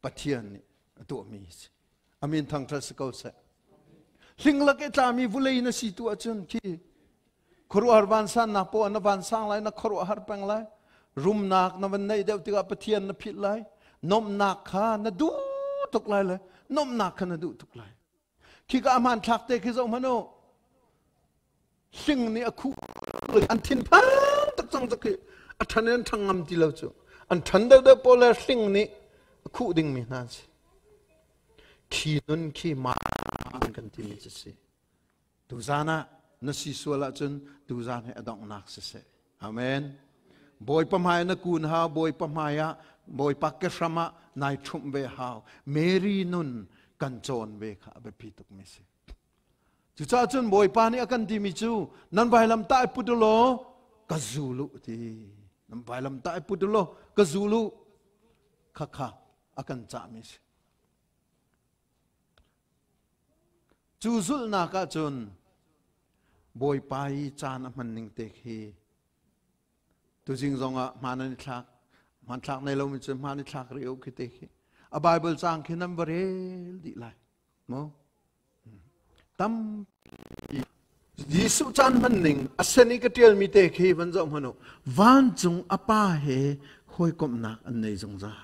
Pathian nih a tuahmi si. Amin thangṭhat si ko seh. Hlinglak i tlami vulei na si tu ahcun khi khuaruahhar vansannak poah na vansang lai, na khuaruahhar peng lai. Rumnak na van neih deuh tikah Pathian na philh lai. Nomnak kha na duh tuk lai le nomnak kha na duh tuk lai. Khika a hmanthlak te khi zoh hmanh u. Hling nih a khuh an thinphang tuk cang cu khi a ṭhan in an ṭhang ngam ti lo cu. An ṭhan deuhdeuh pawl le hling nih a khuh dingmi hna an si. Khi nun khi ma kan timi cu si. Tuzan ah na si sual ahcun tuzan hi a donghnak siseh. Amen. Bawipa hmai na kun hau, Bawipa hmai ah, Bawipa ke hram ah nai ṭhumh ve hau. Mary nun kan cawn ve kha a biapi tukmi si. Cucaah cun Bawipa nih a kan timi cu nan vailam tah i put u law ka zul u ti. Nan vailam tah i put u law ka zul u. Khakha a kan cahmi si. Cu zulhnak ahcun Bawipa i caan a hman ning te khi tuzing zongah hmaan an i thlak hmanthlak nei lomi cu hmaan i thlak rih u khi te khi a Bible caang khi nan va rel dih lai mu tam Jesuh caan hman ning a sen i ka ṭialmi te khi van zoh hmanh u vancung a pa he hawikomhnak an nei zungzal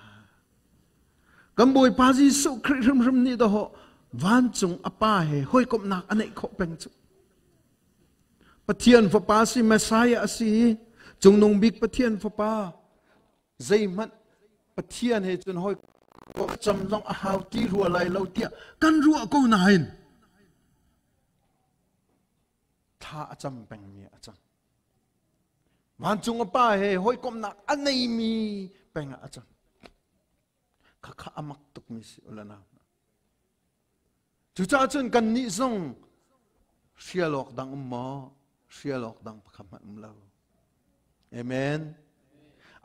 Kan Bawipa Jesuh Khrih hrimhrim nih dawh vancung a Pa he hawikomhnak a neih khawh peng cu. Pathian Fapa si Messiah a si cungnung bik Pathian Fapa zeihmanh Pathian he cun hawi cam zong a hau ti rua lai lo tiah kan ruah ko nain thla a cam pengmi a cang. Vancung a pa he hawikomhnak a neimi peng ah a cang. Khakha a mak tukmi si ulana. Cucaah cun kannih zong hrial awk dang um maw? Hrial awk dang pakhat hmanh um lo. Amen.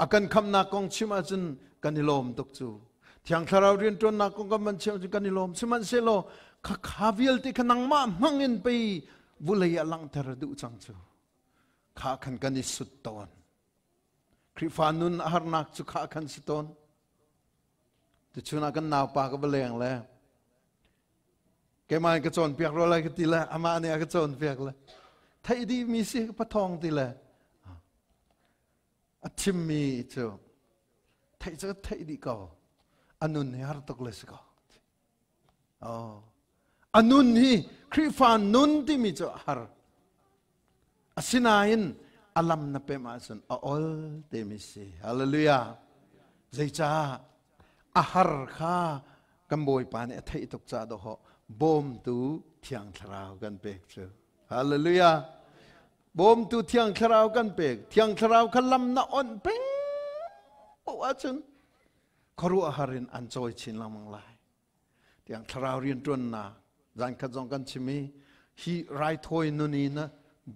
A kan khamnak kong chim ahcun kan i lawm tuk cu. Thiang Thlarau rianṭuannak kong kan van chim ahcun kan i lawm. Sihmanhsehlaw khakha vialte kha nangmah hmang in pei vulei ah langhter a duh cang cu. Kha khan kan i sut tawn. Khrihfa nun a harnak cu kha khan si tawn. Tuchun ah kan naupa ka va leng le keimah in ka cawnpiak rua lai ka ti le amah nih a ka cawnpiak le theih dih mi si pathawng ti le a chimmi cu theih cu theih dih ko a nun hi har tuk le si ko oh a nun hi Khrihfa nun timi cu a har asinain a lam na pem ahcun a ol temi si hallelujah zeicah a har kha kan bawipa nih a theih tuk caah dawh bawmtu thiang thlarau kan pek cu hallelujah bawmtu thiang thlarau kan pek thiang thlarau kha lam na onh peng poh ahcun khuaruahhar in an cawi chin lengmang lai tiang thlarau rianṭuannak zan khat zong kan chim i hi raithawi nun i na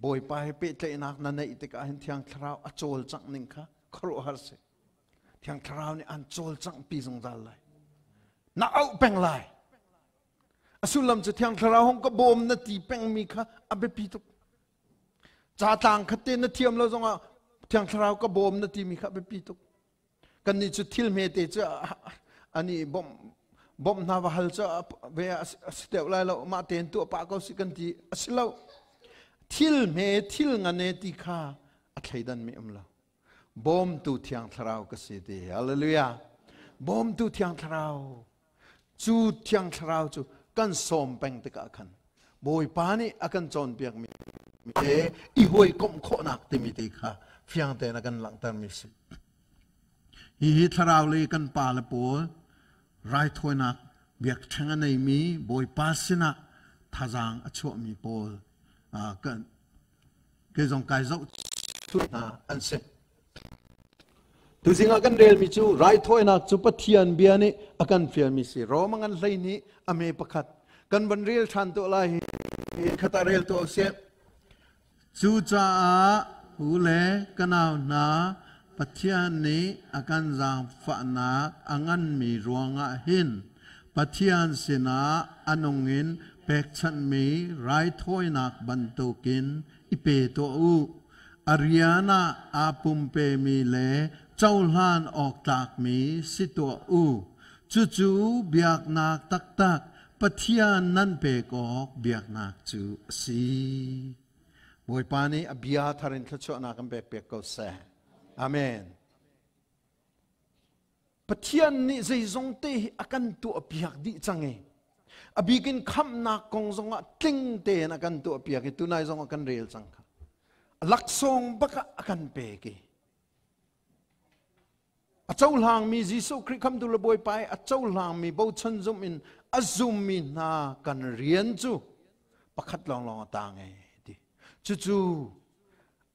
bawipa he pehtlaihnak na neih tikah hin thiang thlarau a cawlcangh ning kha khuaruahhar si thiang thlarau nih an cawlcangh pi zungzal lai na auh peng lai a sullam cu thiang thlarau hong ka bawm na ti pengmi kha a biapi tuk ca tlang khat te na thiam lo zongah thiang thlarau ka bawm na timi kha a biapi tuk Kannih cu thil hmete cu ani bawmh bawmh hna va hal cu ve a si deuh lai lo mah tein tuah pah ko si kan ti a si lo thil hme thil ngane ti kha a thleidan mi um lo bawmtu thiang thlarau ka si ti hallelujah bawmtu thiang thlarau cu thiang thlarau cu kan sawm peng tikah khan bawipa nih a kan cawnpiak mi te i hawikomh khawhnak timi te kha fiang tein a kan langhter mi si Hihi thlarau lei kan pale pawl raithawinak biakṭheng a neimi Bawipa sinah thazaang a chuahmi pawl kan kei zong kai zoh hna an si. Tuzing ah kan relmi cu raithawinak cu Pathian bia nih a kan fialmi si. Rom a ngan hlei nih a me pakhat kan van rel ṭhan tuah lai hi khat ah rel tuah usih. Cucaah u le ka nau hna, Pathian nih a kan zaangfahnak a nganmi ruangah hin Pathian sinah a nung in pekchanhmi raithawinak bantukin i pe tuah u. A rian ah aa pumpemi le cohlan awk tlakmi si tuah u. Cucu biaknak taktak Pathian nan pek awk biaknak cu a si. Bawipa nih a bia thar in thluachuahnak kan pek piak ko seh. Amen. Pathian nih zeizong te hi a kan tuahpiak dih cang i a bikin khamhnak kong zongah tling tein a kan tuahpiak i tunai zong a kan rel cang kha. Laksawng bak ah a kan pek i a cohlangmi Jesuh Khrih khamtu le Bawipa i a cohlangmi bochan zumh in a zummi hna kan rian cu pakhat lawnglawng a tang e ti. Cucu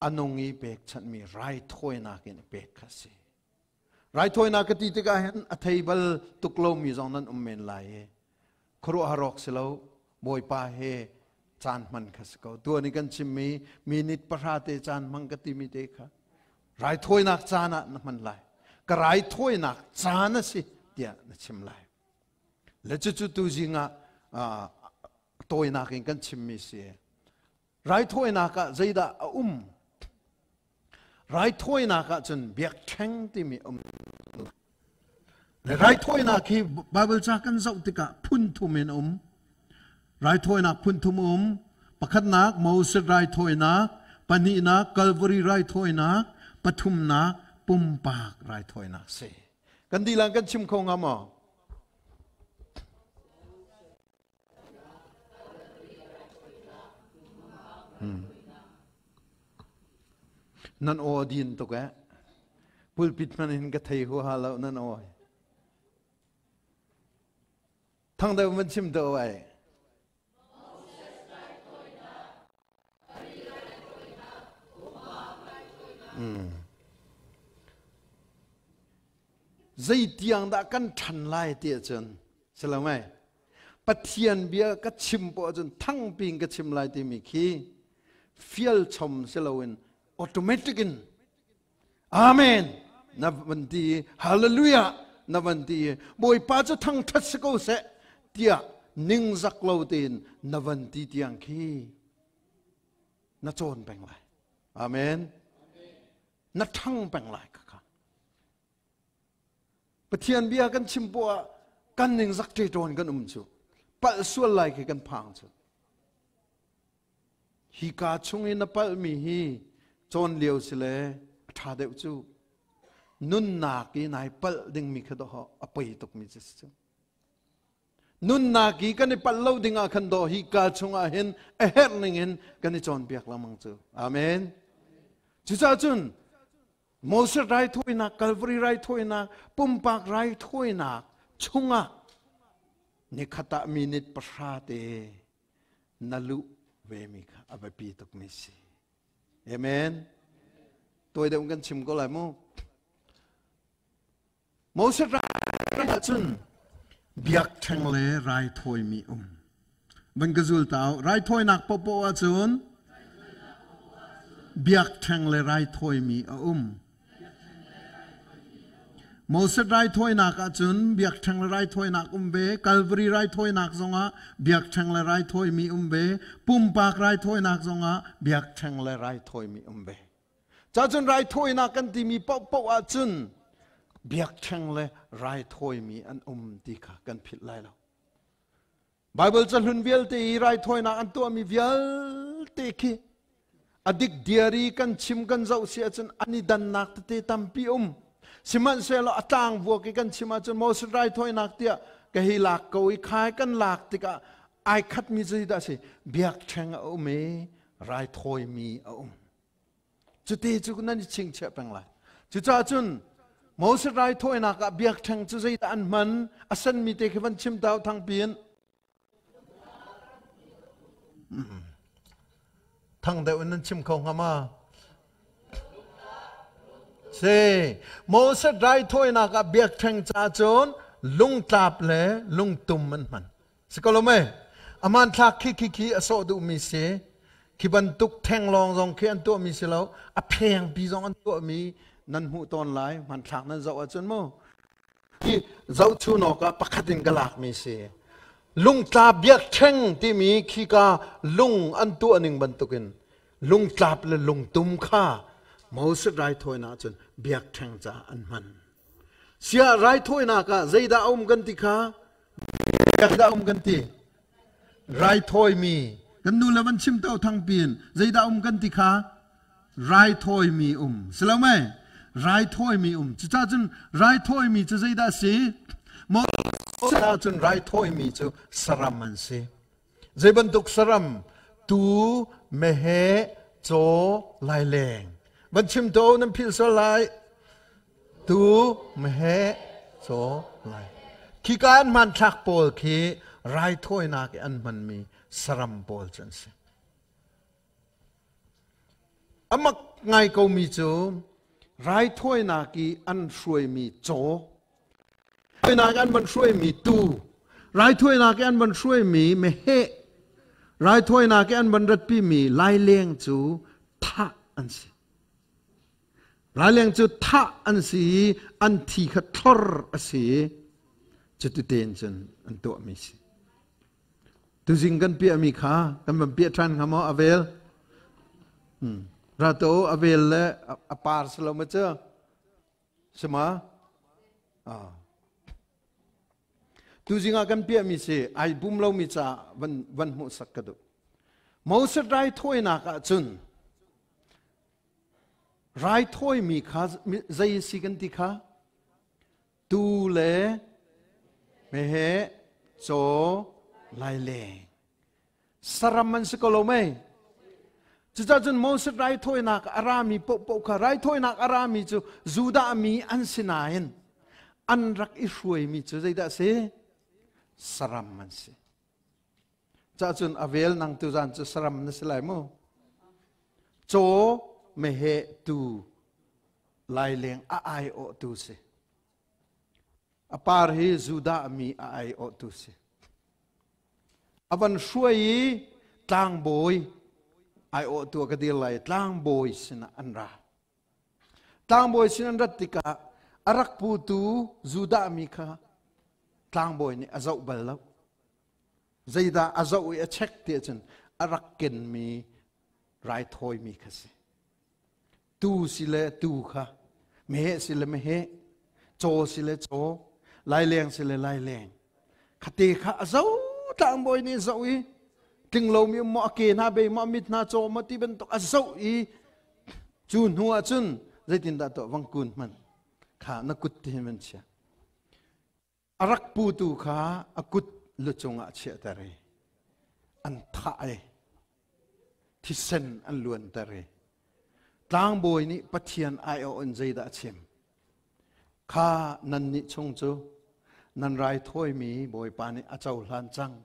a nung i pekchanhmi raithawinak in pek kha si. Raithawinak ka ti tikah hin a thei bal tuk lomi zong nan um men lai i khuaruahhar awk si lo Bawipa he caan hman kha si ko. Tuan i kan chimmi minute 10 te caan hmang ka timi te kha raithawinak caan ah na hman lai. Ka raithawinak caan a si tiah na chim lai. Le cucu tuzing ah tawinak in kan chimmi si. Raithawinak ah zeidah a um? Raithawinak ah cun biakṭheng timi um. Raithawinak hi Bible ca kan zoh tikah phun thum in um. Raithawinak phun thum um. Pakhatnak Moses raithawinak, pahnihnak Calvary raithawinak, pathumnak pumpak raithawinak si. Kan dilang kan chim kho hnga maw? Nan aw a din tuk eh. Pulpit hmanh in ka thei huaha lo nan aw. Thang deuh van chim to ai. Zeitiang dah kan ṭhan lai ti ahcun si lo mei? Pathian bia ka chim poah ahcun thangpi in ka chim lai timi khi fial chom si loin automatic in Amen na van ti i Hallelujah na van ti i Bawipa cu thangṭhat si ko seh tiah ningzak lo tein na van ti tiang khi na cawn peng lai. Amen. Na ṭhang peng lai kha. Pathian bia kan chim poah kan ningzak ṭeṭawn kan um cu. Palh sual lai khi kan phang cu. Hi ka chung i na palhmi hi cawn lio si le a ṭha deuh cu. Nunnak i nai palh dingmi kha dawh a poi tukmi cu si cu. Nunnak i kan i palh lo ding ah khan dawh hi ka chungah hin a herh ning in kan i cawnpiak lengmang cu. Amen. Cucaah cun Moses raithawinak, Calvary raithawinak, pumpak raithawinak chungah nikhat ah minute 10 te na luh vemi kha a biapi tukmi si. Amen. Tawi deuh kan chim ko lai mu. Moses rai ahcun biakṭheng le raithawimi um. Van ka zul ta raithawinak popo ahcun biakṭheng le raithawimi a um. Moses raithawinak ahcun biakṭheng le raithawinak um ve, Calvary raithawinak zongah biakṭheng le raithawimi um ve, pumpak raithawinak zongah biakṭheng le raithawimi um ve. Cacun raithawinak kan timi paohpaoh ahcun biakṭheng le raithawimi an um ti kha kan philh lai lo. Baibal cahlun vialte i raithawinak an tuahmi vialte khi a dik diari kan chim kan zoh si ahcun an i dannak tete tampi um. Sihmanhsehlaw a tlang vuak i kan chim ahcun Moses raithawinak tiah ka hei lak ko i khai kan lak tikah ai khatmi cu dah si biakṭheng a um i raithawimi a um. Cuti cu nan i chingchiah peng lai. Cucaah cun Moses raithawinak ah biakṭheng cu zeidah an hman? A senmi te khi van chim tau thangpi in. Thang deuh in nan chim kho hnga ma? Si, Moses raithawinak ah biakṭheng ca cun lungtlap le lungtum an hman. Si ko lo mei? A hmanthlak khi khi khi a sawh duhmi si. Khi bantuk thenglawng zong khi an tuahmi si lo. A phengpi zong an tuahmi nan hmuh tawn lai. Hmanthlak nan zoh ahcun mu. Hi zohchun awk ah pakhat in ka lakmi si. Lungtlap biakṭheng timi khika lung an tuah ning bantukin lungtlap le lungtum kha Moses raithawinak cun biakṭheng caah an hman. Siah raithawinak ah zeidah a um kan ti kha? Zeidah a um kan ti? Raithawimi kan nu le van chim to thangpi in zeidah um kan ti kha? Raithawimi um. Si lo mei? Raithawimi um. Cucaah cun raithawimi cu zeidah si? Moses cun raithawimi cu saram an si. Zei bantuk saram? Tuu, meheh, caw, laileng. Van chim to nan philh sual lai. Tuu, meheh, caw, lai. Khika an hmanthlak pawl khi raithawinak i an hmanmi saram pawl cu an si. A mak ngai komi cu raithawinak i an hruaimi caw, raithawinak an van hruaimi tuu, raithawinak i an van hruaimi meheh, raithawinak i an van ratpimi laileng cu thah an si. Laileng cu thah an si i an thi kha thlor a si i cuti tein cun an tuahmi si. Tuzing kan piahmi kha kan van piah ṭhan hnga maw a vel? Ra to a vel le a par si lo ma cu? Si ma? Ah. Tuzing ah kan piahmi si ai bum lomi ca van van hmuhsak ka duh. Moses raithawinak ah cun raithawimi kha zei si kan ti kha? Tuu le meheh, caw, laileng. Saram an si ko lo mei? Cucaah cun Moses raithawinak a rami paohpaoh kha raithawinak a rami cu Judah mi an si nain an rak i hruaimi cu zeidah a si? Saram an si. Cah cun a vel nang tu zan cu saram na si lai mu. Caw, meheh, tuu, laileng a aiawhtu si. A par hi Judah mi a aiawhtu si. A van hruai i tlangbawi aiawhtu a ka dir lai tlangbawi sinah an ra. Tlangbawi sin an rat tikah a rak putu Judah mi kha tlangbawi nih a zoh bal lo. Zeidah a zoh i a check ti ahcun a rak kenmi raithawimi kha si. Tuu si le tuu kha, meheh si le meheh, caw si le caw, laileng si le laileng. Khate kha a zo tlangbawi nih zoh i tling lomi um maw a ke hna bei maw a mit hna caw maw ti bantuk a zoh i cu hnu ah cun zeitindah tuah vang kun hmanh kha na kut ti hin van chia. A rak putu kha a kut lucung ah chiahter i an thah i thisen an luanter i tlangbawi nih Pathian aiawh in zeidah a chim? Kha nannih chung cu nan raithawimi Bawipa nih a cohlan cang.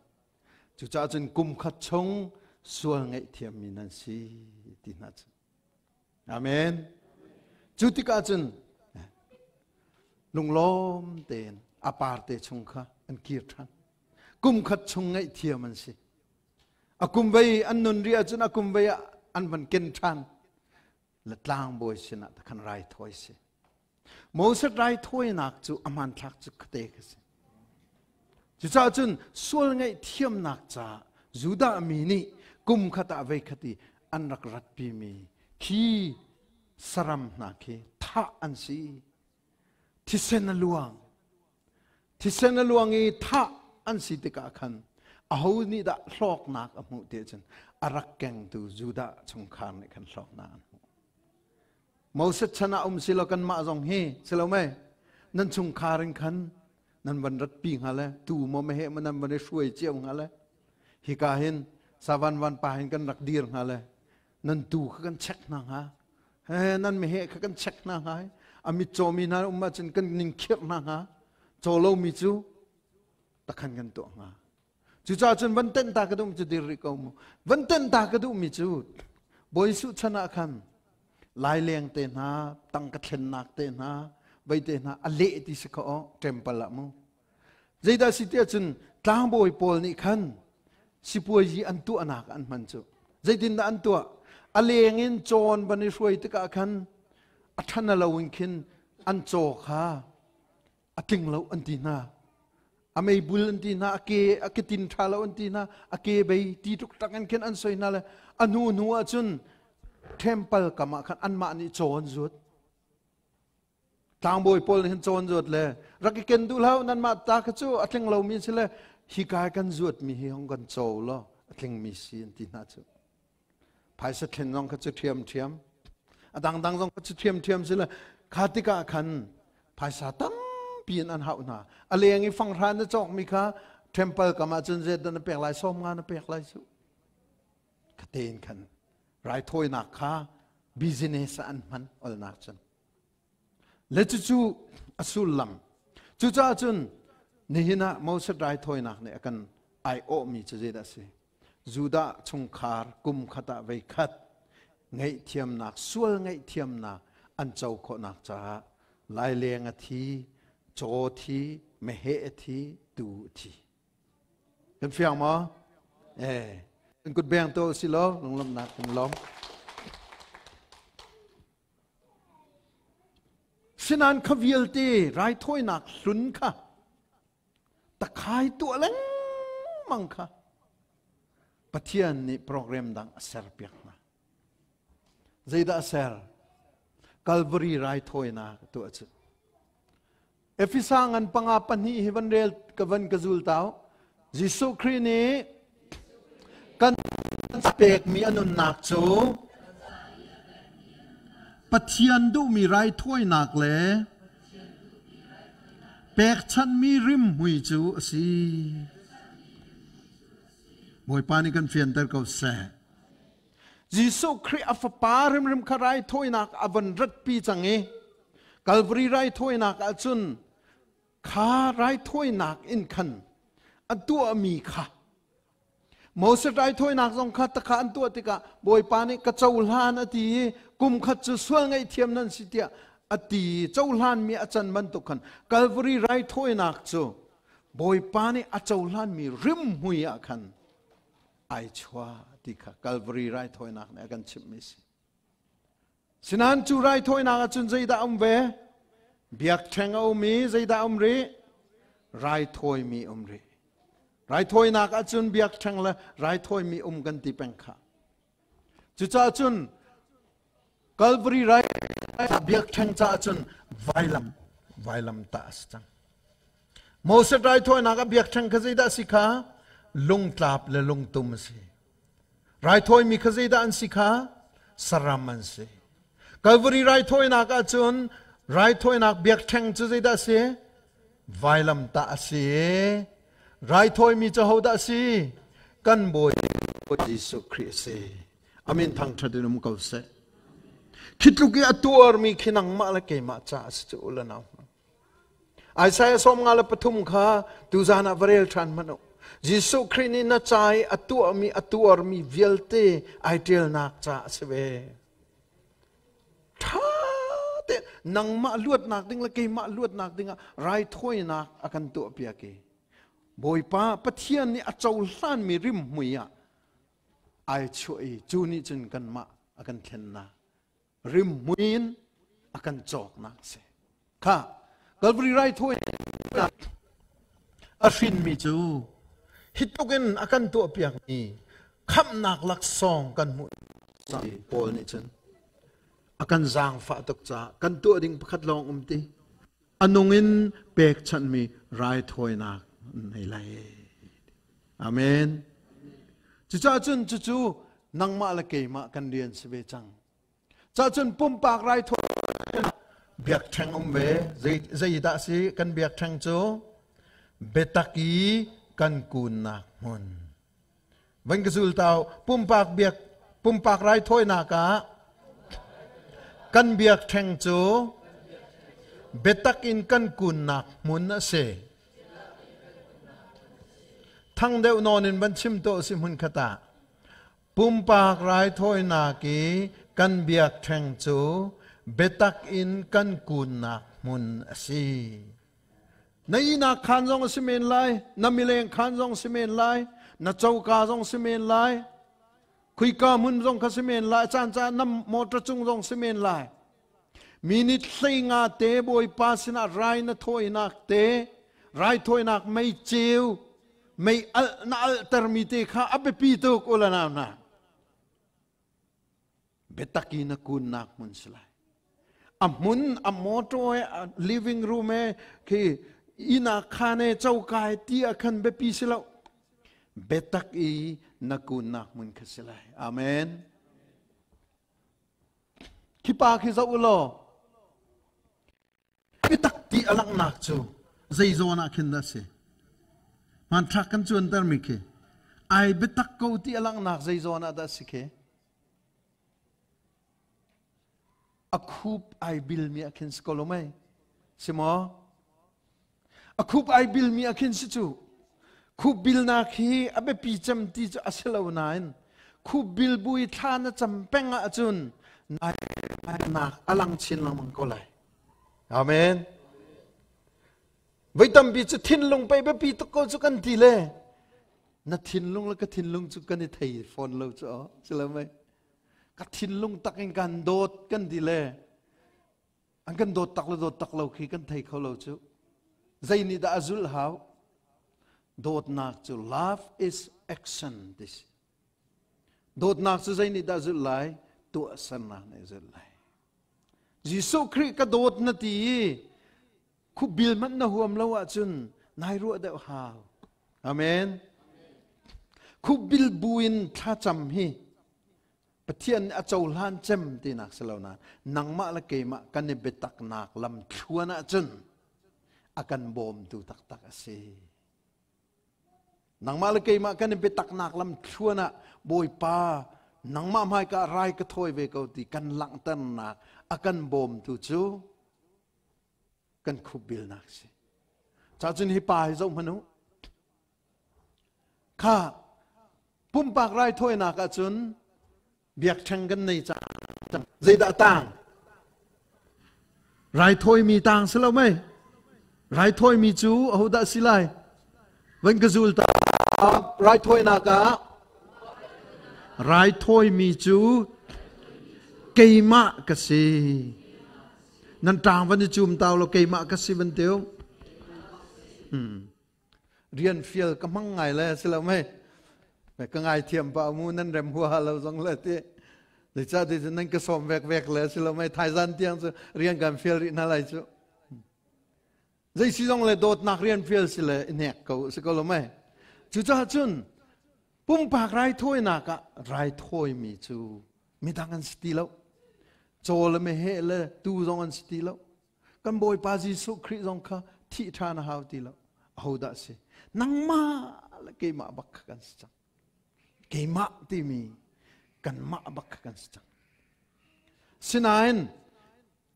Cucaah cun kum khat chung sual ngaihthiammi nan si ti hna cu. Amen. Cu tikah cun lunglawm tein a parte chung kha an kir ṭhan. Kum khat chung ngaihthiam an si. A kum vei an nun ri ahcun a kum vei ah an van ken ṭhan. Le tlangbawi sinah khan raithawi si. Moses raithawinak cu a hmanthlak cu khate ka si. Cucaah cun sual ngaihthiamnak caah Judah mi nih kum khat ah voi khat i an rak ratpimi khi saram hna khi thah an si. Thisen a luang. Thisen a luang i thah an si tikah khan aho nih dah hlawknak a hmuh ti ahcun a rak kengtu Judah chungkhar nih khan hlawknak an hmuh. Moses chan ah um si lo kanmah zong hi si lo mei nan chungkhar in khan nan van ratpi hnga le tu maw meheh maw nan van i hruai cio hnga le hika hin savan van pa hin kan rak dir hnga le nan tu kha kan check hna hnga he nan meheh kha kan check hna hnga a mit cawmi hna um ahcun kan ning khirh hna hnga caw lomi cu takhan kan tuah hnga. Cucaah cun van tenh ta ka duh cu dir rih ko mu. Van tenh ta ka duhmi cu Bawi Jesuh chan ah khan laileng te hna, tangka thlennak te hna, vei te hna a leh ti si kho temple ah mu. Zeidah si tiah cun tlangbawi pawl nih khan sipuazi an tuahnak an hman cu. Zeitindah an tuah? A leng in cawn van i hruai tikah khan a ṭhan a lo in khin an caw kha a tling lo an ti hna. A meibul an ti hna, a ke a ketin ṭha lo an ti hna, a ke bei ti tuk tak in khin an soi hna le a hnu hnu ah cun temple kam ah khan anmah nih caw an zuat. Tlangbawi pawl nih hin caw an zuat le rak i ken duh hlah nanmah ta kha cu a tling lomi si le hi kai kan zuatmi hi hong kan caw law a tlingmi si an ti hna cu. Phaisa thlen zong kha cu ṭhiamṭhiam. A dangdang zong kha cu ṭhiamṭhiam si le kha tikah khan phaisa tampi in an hauh hna. A leng i fanghra na cawkmi kha temple kam ah cun zeidah na pek lai 50 na pek lai cu. Kha tein khan raithawinak kha business ah an hman olnak cun. Le cucu a sullam. Cucaah cun nihin ah Moses raithawinak nih a kan aiawhmi cu zeidah a si? Judah chungkhar kum khat ah voi khat ngaihthiamnak, sual ngaihthiamnak an co khawhnak caah laileng a thi, caw thi, meheh a thi, tuu a thi. Kan fiang maw? Eh, kan kut beng to si lo, lunglawmhnak kan lawm. Sinan kha vialte raithawinak hlun kha takhai tuah lengmang kha Pathian nih program dang a serpiak hna. Zeidah a ser? Calvary raithawinak tuah cu. Efesa ngan panga pahnih hi van rel ka van ka zul tau. Jesuh Khrih nih kan pekmi a nunnak cu Pathian duhmi raithawinak le pekchanhmi rimhmui cu a si. Bawipa nih kan fianter ko seh. Jesuh Khrih a fapa hrimhrim kha raithawinak a van ratpi cang i Calvary raithawinak ah cun kha raithawinak in khan a tuahmi kha Moses raithawinak zong kha takha an tuah tikah Bawipa nih ka cohlan a ti i kum khat cu sual ngaihthiam nan si tiah a ti i cohlanmi a can bantuk khan Calvary raithawinak cu Bawipa nih a cohlanmi rimhmui ah khan ai chuah ti kha Calvary raithawinak nih a kan chimhmi si. Sinain cu raithawinak ah cun zeidah a um ve? Biakṭheng a um i zeidah a um rih? Raithawimi um rih. Raithawinak ah cun biakṭheng le raithawimi um kan ti peng kha. Cucaah cun Calvary rai biakṭheng caah cun vailam vailam tah a si cang. Moses raithawinak ah biakṭheng kha zeidah a si kha? Lungtlap le lungtum a si. Raithawimi kha zeidah an si kha? Saram an si. Calvary raithawinak ahcun raithawinak biakṭheng cu zeidah a si? Vailamtah a si. Raithawimi cu hodah a si? Kan Bawi Jesuh Khrih a si. Amin thangṭhat in um ko seh. Khi tluk i a tuarmi khi nangmah le keimah ca a si cu u le nau. Isaiah 53 kha tuzan ah va rel ṭhan hmanh u. Jesuh Khrih nih na ca i a tuahmi a tuarmi vialte ai ṭialnak ca a si ve. Ṭha te nangmah luatnak ding le keimah luatnak dingah raithawinak a kan tuahpiak i Bawipa Pathian nih a cohlanmi rimhmui ah ai chuah i cu nih cun kanmah a kan thlennak rimhmui in a kan cawknak a si. Kha Calvary raithawinak a hrinmi cu hi tluk in a kan tuahpiakmi khamhnak laksawng kan hmuh Paul nih cun a kan zaangfah tuk caah kan tuah ding pakhat lawng um ti a nung in pekchanhmi raithawinak nei lai. Amen. Cucaah cun cucu nangmah le keimah kan rian si ve cang. Cahcun pumpak raithawinak biakṭheng um ve. Zeidah si kan biakṭheng cu? Biatak i kan kunnak hmun. Van ka zul tau pumpak biak pumpak raithawinak ah kan biakṭheng cu biatak in kan kunnak hmun a si. Thang deuh nawn in van chim to si hmun khat ah. Pumpak raithawinak i kan biakṭheng cu biatak in kan kunnak hmun a si. Na ihnak khaan zong a si men lai, na mileng khaan zong si men lai, na coka zong si men lai, khuika hmun zong kha si men lai, caan caan na motor cung zong si men lai. Minute 15 te Bawipa sinah rai na thawinak te, Raithawinak mei ceu, mei alh na alhtermi te kha a biapi tuk u le nau hna. Biatak i na kunnak hmun si lai. A hmun, a motor he, a living room he, khi inn ah khan he, coka he ti ah khan biapi si lo. Biatak i na kunnak hmun kha si lai. Amen. Khi pa khi zoh u law, biatak ti a langhnak cu zei zawn ah khin dah si? Hmanthlak kan cuantermi khi ai biatak ko ti a langhnak zei zawn ah dah si khi? A khup ai bilmi ah khin si ko lo mei? Si maw? A khup ai bilmi ah khin si cu. Khup bilnak hi a biapi cem ti cu a si lo nain khup bil bu i thla na cam peng ahcun nak a lang chin lengmang ko lai. Amen. Voi tampi cu thinlung pei biapi tuk ko cu kan ti le na thinlung le ka thinlung cu kan i thei fawn lo cu si lo mei? Ka thinlung tak in kan dawt kan ti le an kan dawt tak le dawt tak lo khi kan thei kho lo cu. Zei nih dah a zulh hau? Dawtnak cu love is action ti si. Dawtnak cu zei nih dah zulh lai? Tuahsernak nih zulh lai. Jesuh Khrih ka dawt na ti i khupbil hmanh na huam lo ahcun nai ruah deuh hau. Amen. Khupbil buin thlacam hi Pathian nih a cohlan cem tinak si lo nain nangmah le keimah kan i biataknak lam thluan ahcun a kan bawmtu taktak a si. Nangmah le keimah kan i biataknak lam thluan ah Bawipa nangmah hmaika rai ka thawi ve ko ti kan langhternak a kan bawmtu cu kan khupbilnak si. Cacun hi pa hi zoh hmanh u. Kha pumpak raithawinak ahcun biakṭheng kan nei cang. Zeidah tang? Raithawimi tang si lo mei? Raithawimi cu ahodah si lai? Van ka zul ta. Raithawinak ah raithawimi cu keimah ka si. Nan ṭang van i cum tau lo keimah ka si van tiu. Rian fial ka hmang ngai le si lo mei ka ngai thiam pa mu nan rem huaha lo zong le ti zeicah ti cu nan ka sawm vek vek le si lo mei thaizan tiang cu rian kan fial rih hna lai cu zei si zong le dawtnak rian fial si le i hnek ko si ko lo mei cucaah cun pumpak raithawinak ah raithawimi cu midang an si ti lo caw le meheh le tuu zong an si ti lo Kan Bawipa Jesuh Khrih zong kha thih ṭhan a hau ti lo. Ahodah si? Nangmah le keimah bak kha kan si cang. Keimah timi kanmah bak kha kan si cang. Sinain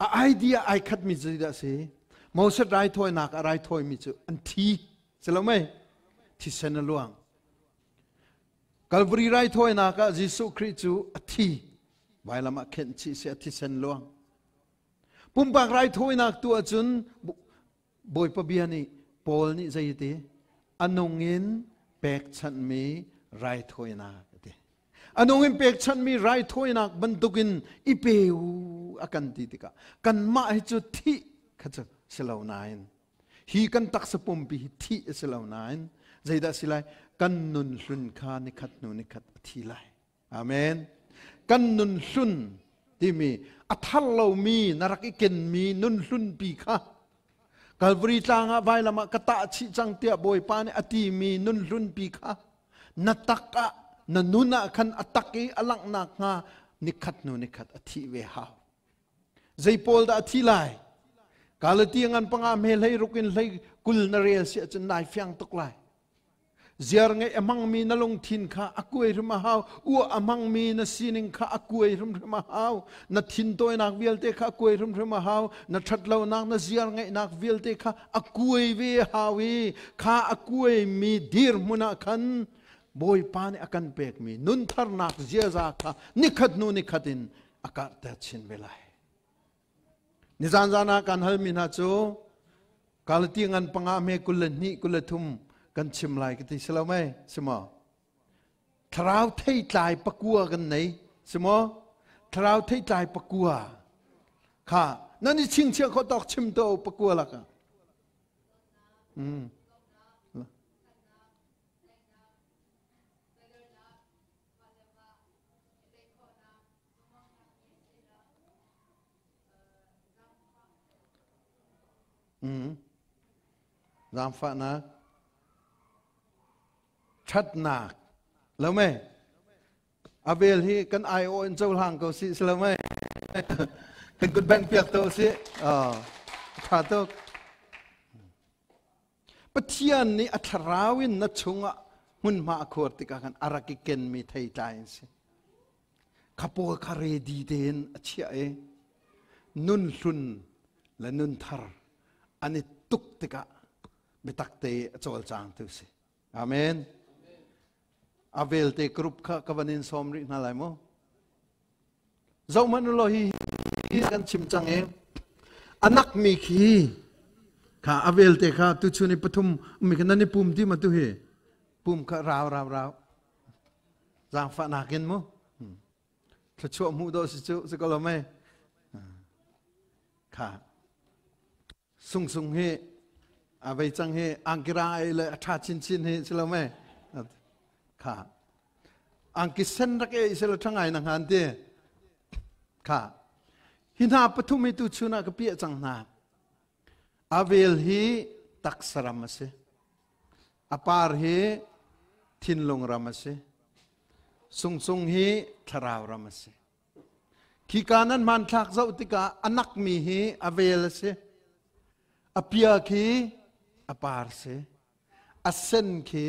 a idea ai khatmi cu zeidah si? Moses raithawinak a raithawimi cu an thi. Si lo mei? Thisen a luang. Calvary raithawinak ah Jesuh Khrih cu a thi. Vailam ah khenh chih si a thisen luang. Pumpak raithawinak tu ahcun Bawipa bia nih Paul nih zei ti a nung in pekchanhmi raithawinak a ti. A nung in pekchanhmi raithawinak bantukin i pe u a kan ti tikah kanmah hi cu thih kha cu si lo nain hi kan taksa pumpi hi thih a si lo nain zeidah si lai kan nun hlun kha nikhat hnu nikhat a thi lai. Amen. Kan nun hlun timi a thar lomi na rak i kenmi nun hlunpi kha Calvary tlang ah vailam ah ka tah chih cang tiah Bawipa nih a timi nun hlunpi kha na tak ah na nun ah khan a tak i a langhnak hnga nikhat hnu nikhat a thih ve hau. Zei pawl dah a thi lai? Galati ngan panga hme hlei ruk in hlei kul na rel si ahcun nai fiang tuk lai. Ziar ngeih a hmangmi na lungthin kha a kuai hrim a hau. Uah a hmangmi na sining kha a kuai hrimhrim a hau. Na thintawinak vialte kha a kuai hrimhrim a hau. Na ṭhatlonak, na ziar ngeihnak vialte kha a kuai ve a hau i kha a kuaimi dirhmun ah khan Bawipa nih a kan pekmi nuntharnak ziaza kha nikhat hnu nikhat in a karhter chin ve lai. Nizan zan ah kan halmi hna cu Galati ngan panga me 22 23 kan chim lai ka ti si lo mei si maw? Thlarau theitlai pakua kan nei si maw? Thlarau theitlai pakua kha nan i chingchiah khawh tawk chim to pakua laka. Zaangfahnak, ṭhatnak, lo mei? Avel hi kan aiawh in cohlang ko si si lo mei? Kan kut bengh piak to si. Ṭha tuk. Pathian nih a thlarau in na chungah hmunhma a khuar tikah khan a rak i kenmi theitlai an si. Kha pawl kha ready tein a chiah i nun hlun le nun thar an i tuk tikah biatak te a cawlcangtu si. Amen. A velte group kha ka van in sawm rih hna lai mu. Zohhmanh u law hi hi kan chim cang i anak mi khi kha a velte kha tuchun i pathum mi kha nan i pum ti ma tu hi pum kha rau rau rau zaangfahnak in mu thluachuah hmuh dawh si cu si ko lo mei kha Sungsung hi a vei cang hi angkira ai le a ṭha chinchin hi si lo mei kha angki sen rak ei sila ṭha ngai na hngan ti kha hi hna pathum hi tu chun ah ka piah cang hna avel hi taksaram a si a par hi thinlung ram a si sungsung hi thlarau ram a si Khika nan hmanthlak zoh tikah a nakmi hi a vel a si. A pia khi a par si. A sen khi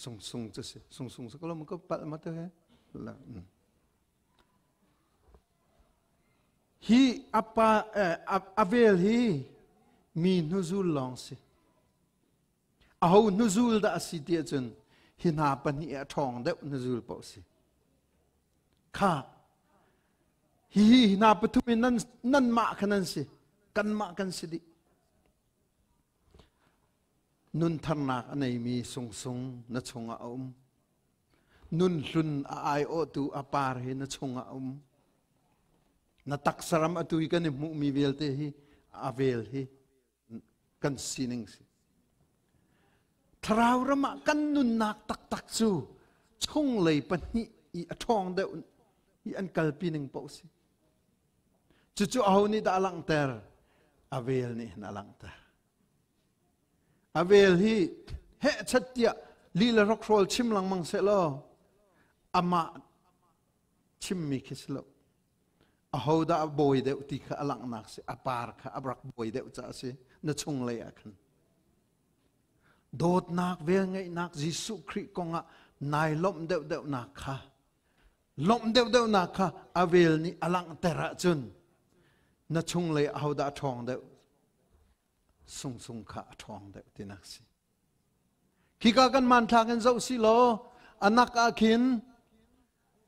sungsung cu si. Sungsung cu ko ko palh ma te he. Hi apa a vel hi mi hnuzul lawng si. Aho hnuzul dah a si ti ahcun hi hna pahnih a ṭhawng deuh hnuzul paoh si. Kha hihi hna pathum in nan nanmah kha nan si kanmah kan si dih. Nun tharnak a neimi sungsung na chungah a um. Nun hlun a aiawhtu a par hi na chungah a um. Na taksaram atu i kan i hmuhmi vialte hi a vel hi kan sining si. Thlarau ram ah kan nunnak taktak cu chunglei pahnih i a ṭhawng deuh i an kalpi ning paoh si. Cucu aho nih dah a langhter? A vel nih hin a langhter. A vel hi heh chat tiah lila rokhrawl chim lengmang seh law amah chimmi khi si lo. Ahodah a bawi deuh ti kha a langhnak si a par kha a rak bawi deuh caah a si na chunglei ah khan dawtnak velngeihnak Jesuh Khrih kongah nai lawmh deuhdeuhnak kha lawmh deuhdeuhnak kha a vel nih a langhter ahcun na chunglei ahodah a ṭhawng deuh sungsung kha a ṭhawng deuh tinak si Khika kan hmanthlak in zoh si law anak ah khin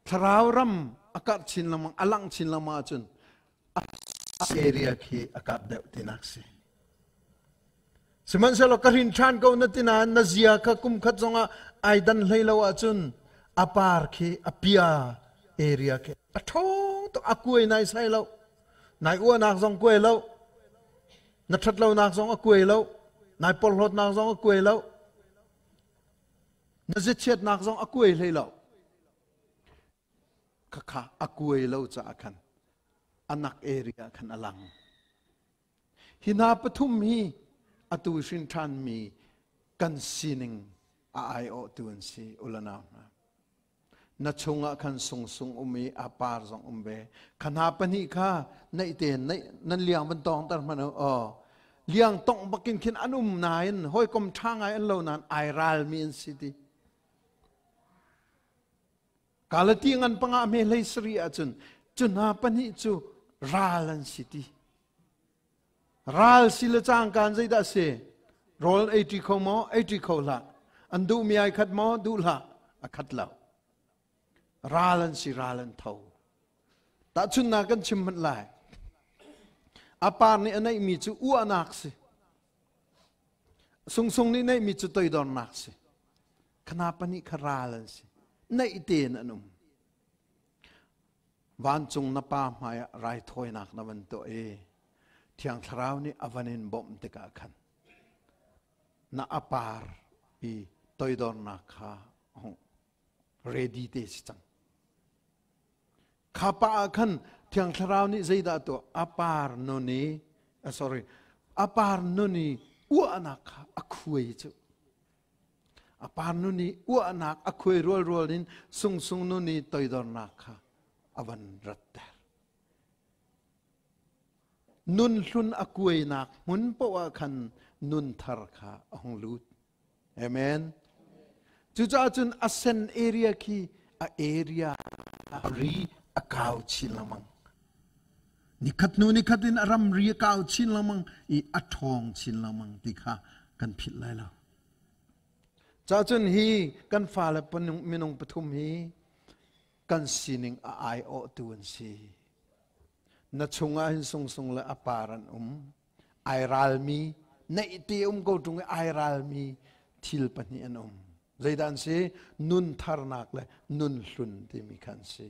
thlarau ram a karh chin lengmang a langh chin lengmang ahcun area khi a karh deuh tinak si. Sihmanhsehlaw ka hrin ṭhan ko na ti nain na zia kha kum khat zongah ai dan hlei lo ahcun a par khi a pia area khi a ṭhawng tuk a kuai nai sai lo nai uahnak zong kuai lo Na ṭhatlonak zong a kuai lo. Nai porhlawtnak zong a kuai lo. Na ziachiatnak zong a kuai hlei lo. Khakha a kuai lo caah khan anak area khan a lang. Hi hna pathum hi atu hrin ṭhanmi kan sining a aiawhtu an si ulanau hna. Na chungah khan sungsung um i a par zong um ve. Kha hna pahnih kha naih tein naih nan liang van tawngter hmanh u. Aw. Liang tongh bakin khin an um nain hawikom ṭha ngai an lo nain ai ralmi an si ti. Kalati ngan panga hme hlei sari ahcun cu hna pahnih cu ral an si ti. Ral si le cangkaan zeidah si? Rawl ei ṭi kho maw? Ei ṭi kho hlah. An duhmi ai khat maw? Duh hlah. A khat lo. Ral an si, ral an tho. Tahchunhnak kan chim hmanh lai. A par nih a neihmi cu uahnak si. Sungsung nih neihmi cu toidornak si. Khana pahnih kha ral an si. Neih tein an um. Vancung na Pa hmaiah raithawinak na van tuah i Thiang Thlarau nih a van in bawmh tikah khan. Na apar i toidornak kha hong ready te si cang. Kha pa ah khan Thiang Thlarau nih zeidah tuah? Apar nun i, sorry, apar nun i uahnak kha a khuai cu. Apar nun i uahnak a khuai rualrual in sungsung nun i toidornak kha a van ratter. Nun hlun a kuainak hmun poah ah khan nun thar kha a hung lut. Amen. Cucaah cun a sen area khi a area a ri a kau chin lengmang. Nikhat hnu nikhat in a ramri a kau chin lengmang i a ṭhawng chin lengmang ti kha kan philh lai lo. Cacun hi kan fale minung pathum hi kan sining a aiawhtu an si. Na chungah hin sungsung le a par an um. Ai ralmi neih te um ko ṭung i ai ralmi thil pahnih an um. Zeidah an si? Nun tharnak le nun hlun timi kha an si.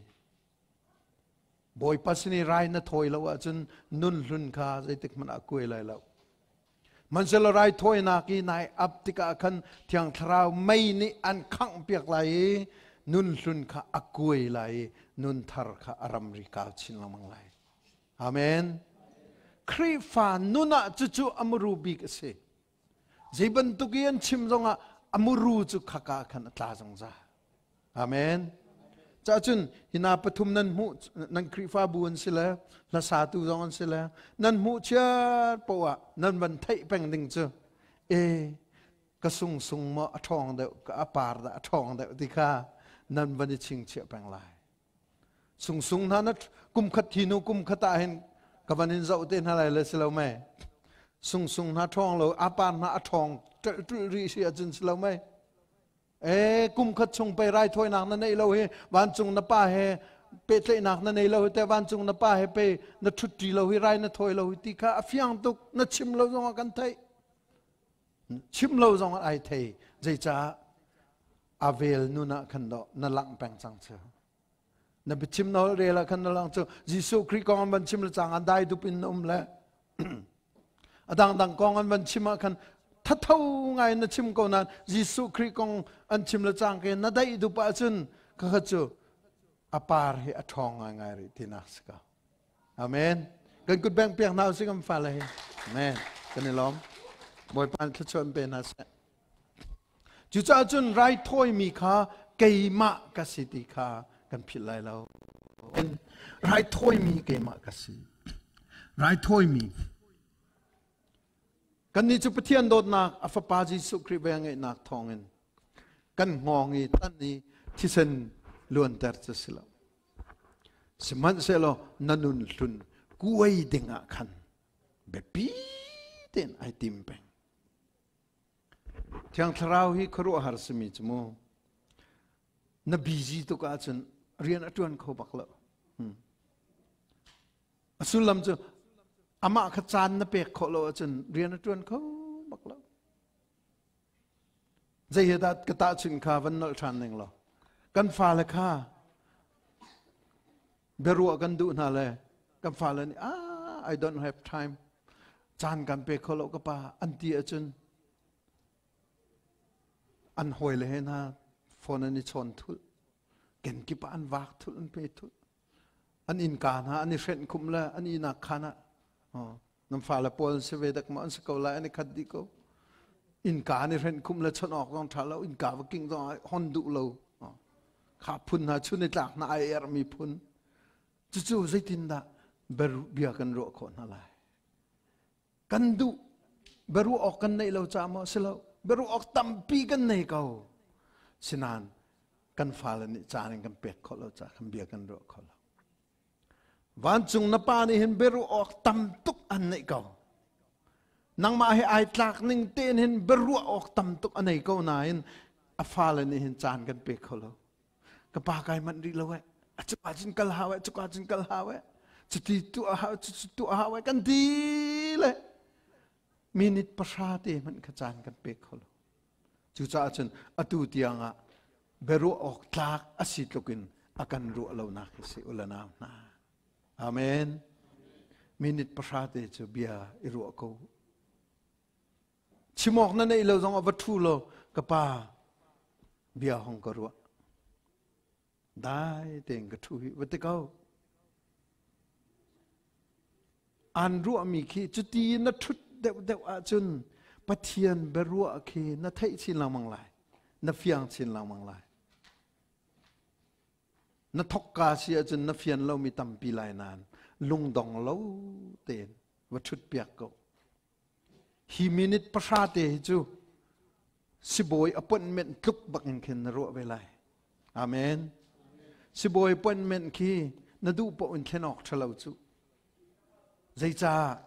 Bawipa sin i rai na thawi lo ahcun nun hlun kha zeitik hmanh ah kuai lai lo. Hmanhsehlaw raithawinak i nai ap tikah khan Thiang Thlarau mei nih an khanghpiak lai i nun hlun kha a kuai lai i nun thar kha a ramri kau chin lengmang lai. Amen. Khrihfa nun ah cucu a muru bik a si. Zei bantuk i an chim zongah a muru cu khaka khan a tla zungzal. Amen. Cacun hina pathum nan hmuh nan Khrihfabu an si le hlasatu zong an si le nan hmuh chiar poah nan van theih peng ding cu e ka sung sung maw a ṭhawng deuh ka a par dah a ṭhawng deuh ti kha nan van i chingchiah peng lai. Sung sung hna na kum khat thi nu kum khat ah hin ka van in zoh te hna lai le si lo mei. Sung sung hna ṭhawng lo a par hna a ṭhawng ṭelh ṭulh rih si ahcun si lo mei. E kum khat chung pei raithawinak na neih lo hi vancung na pa he pehtlaihnak na nei lo hi te vancung na pa he pe na ṭhutṭi lo hi rai na thawi lo hi ti kha a fiang tuk na chim lo zongah kan theih chim lo zongah ai thei zeicah a vel nun ah khan do na langh peng cang cu na biachim na holh rel ah khan na lang cu Jesuh Khrih kong an van chim le cang an dai dup in na um le a dangdang kong an van chim ah khan thatho ngai na chim ko nain Jesuh Khrih kong an chim le cang ke na daih dup ahcun ka kha cu a par hi a ṭhawng ngaingai rih tinak si ko. Amen. Kan kut beng piak hna usih kan fale hi. Amen. Kan i lawm. Bawipa nih thluachuah in pe hna seh. Cucaah cun raithawimi kha keimah ka si ti kha kan philh lai lo. Raithawimi keimah ka si. Raithawimi. Kannih cu Pathian dawtnak a Fapa Jesuh Khrih velngeihnak thawngin kan hngawng i tan i thisen luanter cu si lo. Sihmanhsehlaw na nun hlun kuai dingah khan biapi tein ai tim peng. Thiang Thlarau hi khuaruahhar simi cu mu na busy tuk ahcun rian a ṭuan kho bak lo. A sullam cu amah kha caan na pek khawh lo ahcun rian a ṭuan kho bak lo. Zei he dah ka tahchunh kha van nolh ṭhan ning law. Kan fale kha biaruah kan duh hna le kan fale nih ah I don't have time caan kan pe kho lo ka pa an ti ahcun an hawile he hna phone an i chawn thulh kenkip ah an vak thulh an pe thulh an innka hna an i hrenh khum le an ihnak khan ah nan fale pawl an si ve dak maw an si ko lai an i khat dih ko innka an i hrenh khum le chawnh awk zong ṭha lo innka va king zong hon duh lo kha phun hna chun i tlak hna ai ermi phun cucu zeitindah bia kan ruah khawh hna lai kan duh biaruah awk kan neih lo ca maw si lo biaruah awk tampi kan nei ko sinain kan fale nih caan in kan pek khawh lo ca kan bia kan ruah kho lo Vancung na pa nih hin biaruah awk tam tuk an neih ko. Nangmah he ai tlak ning tein hin biaruah awk tam tuk a nei ko nain a fale nih hin caan kan pe kho lo. Ka pa kai manh rih lo eh. A cuka cun kal hau eh, cuka cun kal hau eh. Cuti tuah hau, cucu tuah hau eh kan ti le minute pahra te hmanh kha caan kan pe kho lo. Cucaah cun atu tiang ah biaruah awk tlak a si tluk in a kan ruah lonak hi si u le nau hna. Amen. Minute pahra te cu bia i ruah ko. Chimawk na neih lo zong ah va ṭhu law ka pa bia hong ka ruah. Dai tein ka ṭhu hi va ti ko. An ruahmi khi cuti na ṭhut deuhdeuh ahcun Pathian biaruah khi na theih chin lengmang lai. Na fiang chin lengmang lai. Na thokka si ahcun na fian lomi tampi lai nain lungdong lo tein va ṭhut piak ko. Hi minute pahra te hi cu sibawi appointment tluk bak in khin na ruah ve lai. Amen. Sibawi appointment khi na duh paoh in thlen awk ṭhalo cu. Zeicah?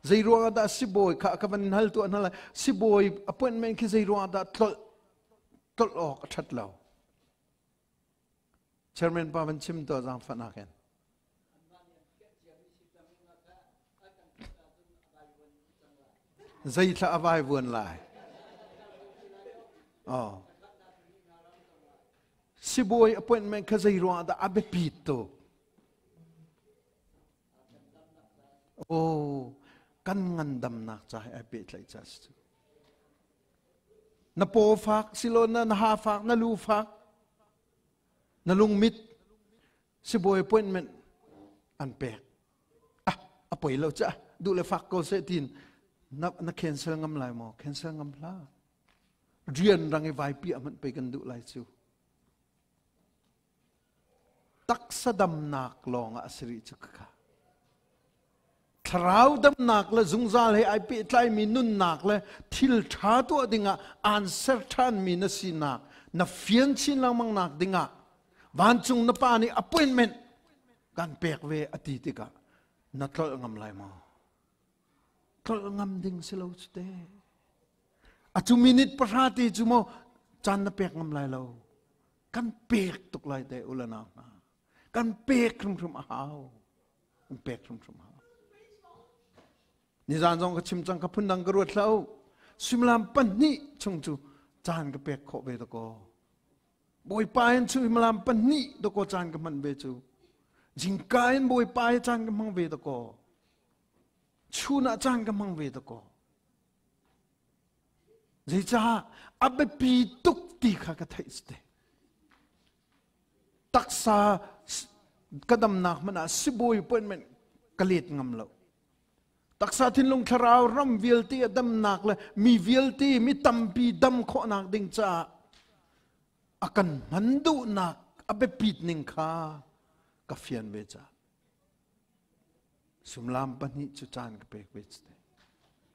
Zei ruangah dah sibawi kha ka van hal tuah hna lai? Sibawi appointment khi zei ruangah dah tlolh tlolh awk a ṭhat lo? Chairman pa van chim tuah zaangfahnak in. Zei thla a vai vuan lai. Oh. Sibawi appointment kha zei ruangah dah a biapit tuk? Oh, kan ngandamnak ca he ai pehtlaih ca si cu. Na paw fak silo na ha fak na lu fak na lungmit sibawi appointment an pek. Ah, a poi lo ca duh le fak ko seh tin na na cancel ngam lai maw? Cancel ngam hlah. Rian rang i vai piah hmanh pei kan duh lai cu. Taksa damnak lawng ah a si rih cu khakha. Thlarau damnak le zungzal he ai pehtlaimi nunnak le thil ṭha tuah dingah aan ser ṭhanmi na sinak na fian chin lengmang nak dingah vancung na pa nih appointment kan pek ve a ti tikah na tlolh ngam lai maw? Tlolh ngam ding si lo cu te. A cu minute pahra te cu maw caan na pek ngam lai lo. Kan pek tuk lai te u le nau hna. Kan pek hrimhrim a hau. Kan pek hrimhrim a hau. Nizan zong ka chim cang ka phundang ka ruat hlah u. Suimilam pahnih chung cu caan ka pek khawh ve dakaw. Bawipa in suimilam pahnih dakaw caan ka hman ve cu. Zingka in Bawipa he caan ka hmang ve dakaw. Chun ah caan ka hmang ve dakaw. Zeicah a biapi tuk ti kha ka theih si te. Taksa ka damnak hmanh ah sibawi appointment ka let ngam lo. Taksa thinlung thlarau ram vialte a damnak le mi vialte mi tampi dam khawhnak ding caah a kan hman duhnak a biapit ning kha ka fian ve caah Sumlam pahnih cu caan ka pek ve te.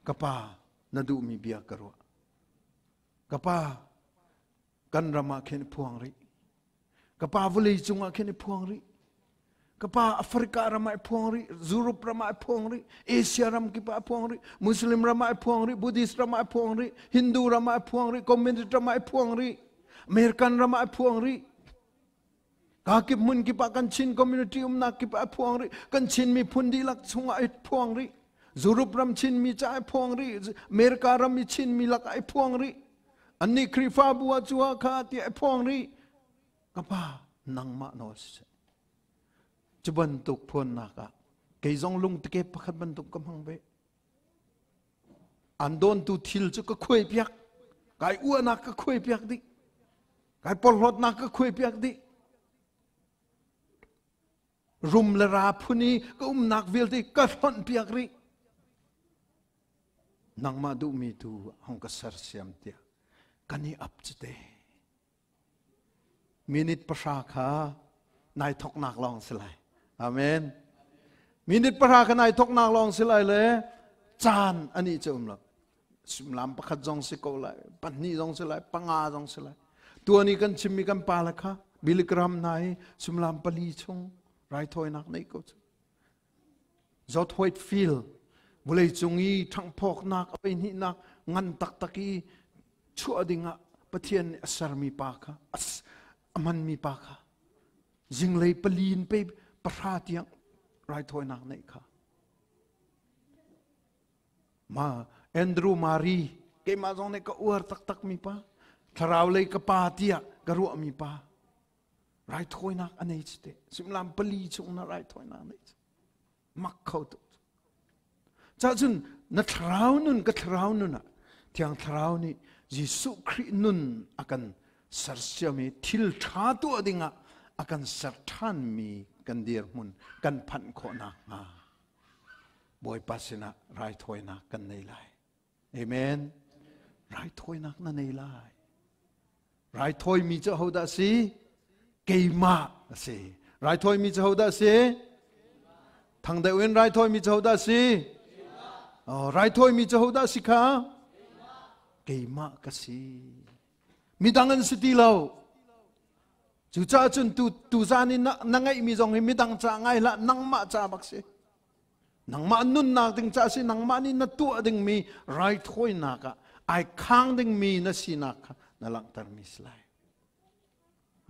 Ka pa, na duhmi bia ka ruah. Ka pa, kan ram ah khin phuang rih. Ka pa vawlei cung ah khin i phuang rih. Ka pa Africa ram ah i phuang rih, Europe ram ah i phuang rih, Asia ram kip ah i phuang rih, Muslim ram ah i phuang rih, Buddhist ram ah i phuang rih, Hindu ram ah i phuang rih, Communist ram ah i phuang rih, American ram ah i phuang rih. Ka kip hmun kip ah kan Chin community umnak kip ah phuang rih. Kan Chin miphun dihlak chungah i phuang rih. Europe ram Chinmi ca i phuang rih. America ram i Chinmi lak ah i phuang rih. Annih Khrihfabu ah cu ah kha tiah i phuang rih. Ka pa nangmah nawl siseh. Cu bantuk phuannak ah kei zong lungtike pakhat bantuk ka hmang ve. An dawntu thil cu ka khuai piak. Kai uahnak ka khuai piak dih. Kai porhlawtnak ka khuai piak dih. Rum le ra phun i ka umnak vialte ka hlonh piak rih. Nangmah duhmi tu hong ka sersiam tiah kan i ap cu te. Minute pahra kha nai thoknak lawng si lai. Amen. Minute pahra kha nai thoknak lawng si lai le caan ani cu um lo. Sumlam pakhat zong si ko lai, pahnih zong si lai, panga zong si lai. Tuani kan chimmi kan pa le kha Billy Graham hna hi sumlam pali chung raithawinak nei ko cu. George Whitefield vawleicung i ṭhanghphawknak a peihnihnak ngan taktak i chuah dingah Pathian nih a sermi pa kha a hmanmi pa kha zinglei pali in pe pahra tiang raithawinak neih kha ma Andrew Mari keimah zong nih ka uar taktak mi pa thlarau lei ka pa tiah ka ruahmi pa raithawinak a nei cu te simlam pali chung na raithawinak nei cu mak kho tuk cahcun na thlarau nun ka thlarau nun ah. Thiang Thlarau nih Jesuh Khrih nun a kan sersiam i thil ṭha tuah dingah a kan ser ṭhanmi kan dirhmun kan phanh khawh nakhnga Bawipa sinah raithawinak kan nei lai. Amen. Raithawinak na nei lai. Raithawimi cu ahodah a si? Keimah a si. Raithawimi cu ahodah a si? Thang deuh in raithawimi cu ahodah a si? Oh, raithawimi cu ahodah a si kha? Keimah ka si. Midang an si ti lo. Cucaah cun tu tuzan i na, na ngeihmi zong hi midang ca ngai hlah, nangmah ca bak si. Nangmah nunnak ding ca si, nangmah nih na tuah dingmi raithawinak ah ai khang dingmi na sinak kha na langhtermi si lai.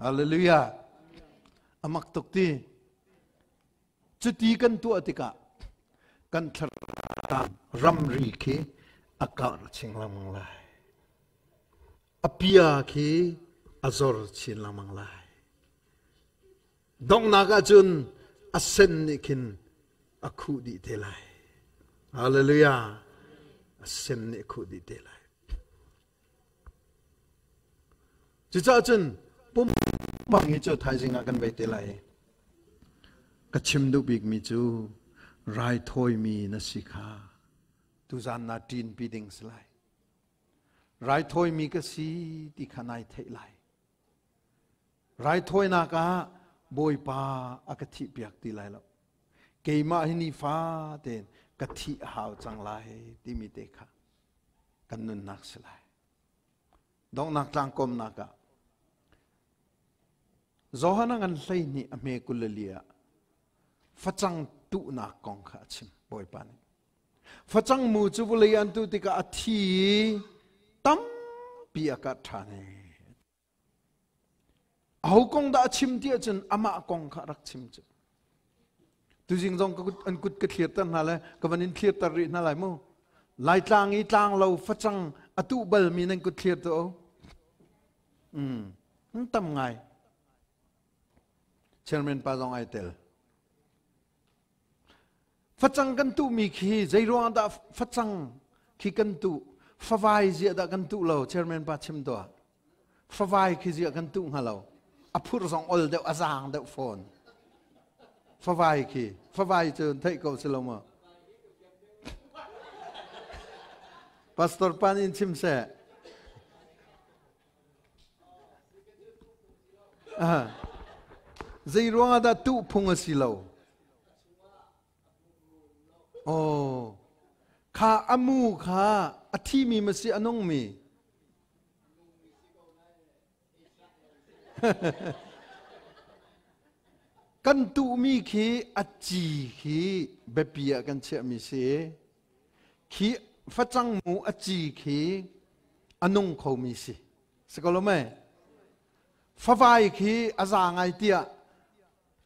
Hallelujah. Amak tuk ti. Cuti kan tuah tikah kan thlarau ramri khi a karh chin lengmang lai. A pia khi a zor chin lengmang lai. Donghnak ahcun a sen nih khin a khuh dih te lai. Hallelujah. A sen nih a khuh dih te lai. Cucaah cun pumpak hi cu thaizing ah kan vei te lai. Ka chim duh bikmi cu raithawimi na si kha tuzan na ṭinpi ding si lai. Raithawimi ka si ti kha nai theih lai. Raithawinak ah Bawipa a ka thihpiak ti lai lo. Keimah hi nifa tein ka thih a hau cang lai timi te kha kan nunnak si lai. Donghnak tlangkawmnak ah Johan a ngan 12 a hme 22 ah facang tuhnak kong kha a chim Bawipa nih. Facang mu cu vulei an tuh tikah a thi i tampi a karh ṭhan i Aho kong dah a chim ti ahcun amah kong kha rak chim cu. Tuzing zong ka kut, an kut ka thlirter hna le ka van in thlirter rih hna lai mu. Laitlang i tlanglo facang a tuh balmi nan kut thlir tu. Tam ngai. Chairman pa zong ai tel. Facang kan tuhmi khi zei ruang dah facang khi kan tuh? Favai ziah dah kan tuh lo? Chairman pa chim tuah. Favai khi ziah kan tuh hnga lo? A phur zong ol deuh, a zaang deuh fawn. Favai khi, favai cu theih ko si lo maw? Pastor pa nih chim seh. Zei ruangah dah tuh phung a si lo? Oh, kha a mu kha a thimi ma si a nungmi? Kan tuhmi khi a ci khi biapi ah kan chiahmi si. Khi facang mu a ci khi a nung khomi si. Si ko lo mei? Favai khi a za ngai tiah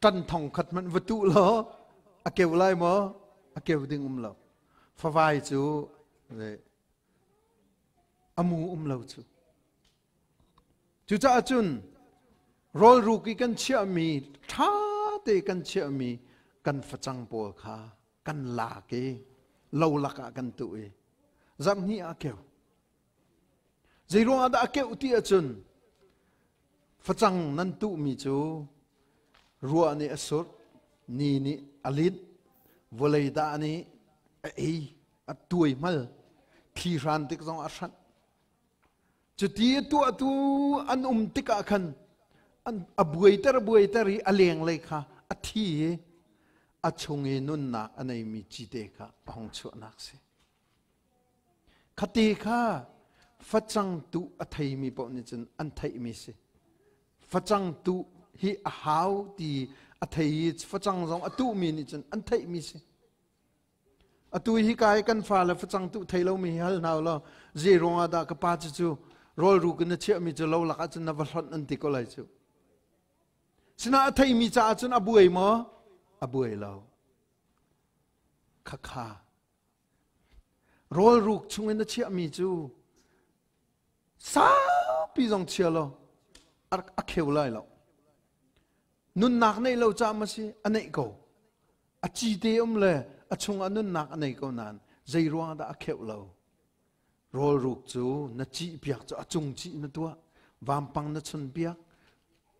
ṭan thong khat hmanh va tuh law a keu lai maw? A keu ding um lo. Favai cu a mu um lo cu. Cucaah cun rawlruk i kan chiahmi ṭha te kan chiahmi kan facang pawl kha kan lak i lo lakah kan tuh i zarhhnih ah a keu. Zeiruang ah dah a keuh ti ahcun facang nan tuhmi cu ruah nih a surh, ni nih a linh, vawlei dah nih a ei, a tuaihmal, thli hran tik zong a hranh. Cuti a tuahtu an um tikah khan an a buaiter buaiter i a lenglei kha a thi i a chung i nunnak a neimi cite kha a hung chuahnak si. Khate kha facang tuh a theimi paoh nih cun an theihmi si. Facang tuh hi a hau ti a thei i facang zong a tuhmi nih cun an theihmi si. Atu hi ka i kan fale facang tuh thei lomi hi hal hna law zei ruangah dah ka pa cu cu rawlruk in na chiahmi cu lo lakah cun na va hlonh an ti ko lai cu. Sinain a theimi caah cun a buai maw? A buai lo. Khakha Rawlruk chungin na chiahmi cu saupi zong chia law a kheu lai lo. Nunnak neih lo caah ma si a neih ko. A cite um le a chungah nunnak a nei ko nain zei ruang dah a kheuh lo? Rawlruk cu na cih piak cu a cung cih na tuah, vampang na chun piak,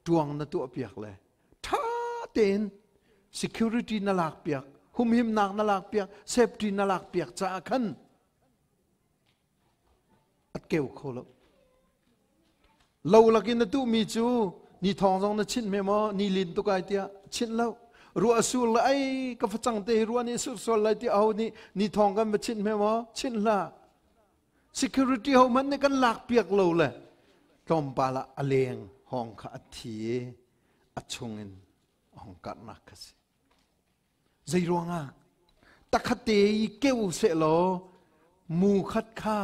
tuang na tuah piak le ṭha tein security na lak piak, humhimnak na lak piak, safety na lak piak caah khan a keu kho lo. Lo lakin na tuhmi cu ni thawng zong na chinh hme maw ni lin tuk ai tiah chinh lo. Ruah sur le ai ka facang te hi ruah nih sur sual lai tiah aho nih ni thawng kan va chinh hme maw chinh hlah. Security ho hmanh nih kan lak piak lo le tlawmpal ah a leng hawng kha a thi i a chungin a hong karhnak kha si. Zei ruangah? Takhat te i keu seh law mu khat kha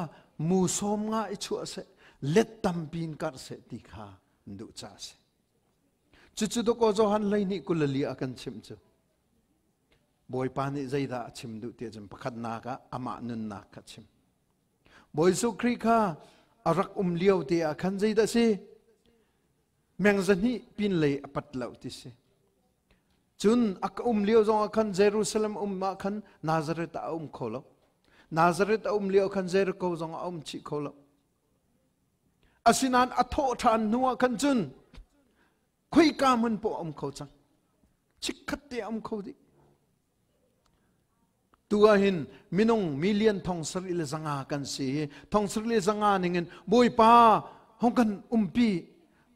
mu sawm nga i chuah seh let tampi in karh seh ti kha an duh caah a si. Cucu dawkaw Johan 12 24 a kan chimh cu. Bawipa nih zeidah a chim duh ti ahcun pakhatnak ah amah nunnak kha chim. Bawi Jesuh Khrih kha a rak um lio te ah khan zeidah si? Meng zahnih pin lei a pat lo ti si. Cun a ka um lio zongah khan Jerusalem um ah khan Nazareth ah a um kho lo. Nazareth a um lio khan Jericho zongah a um chih kho lo. Asinain a thawh ṭhan hnu ah khan cun khoika hmun poah a um kho cang. Chikkhat te a um kho dih. Tu ah hin minung million 7500 kan si hi 7500 ningin Bawipa hong kan umpi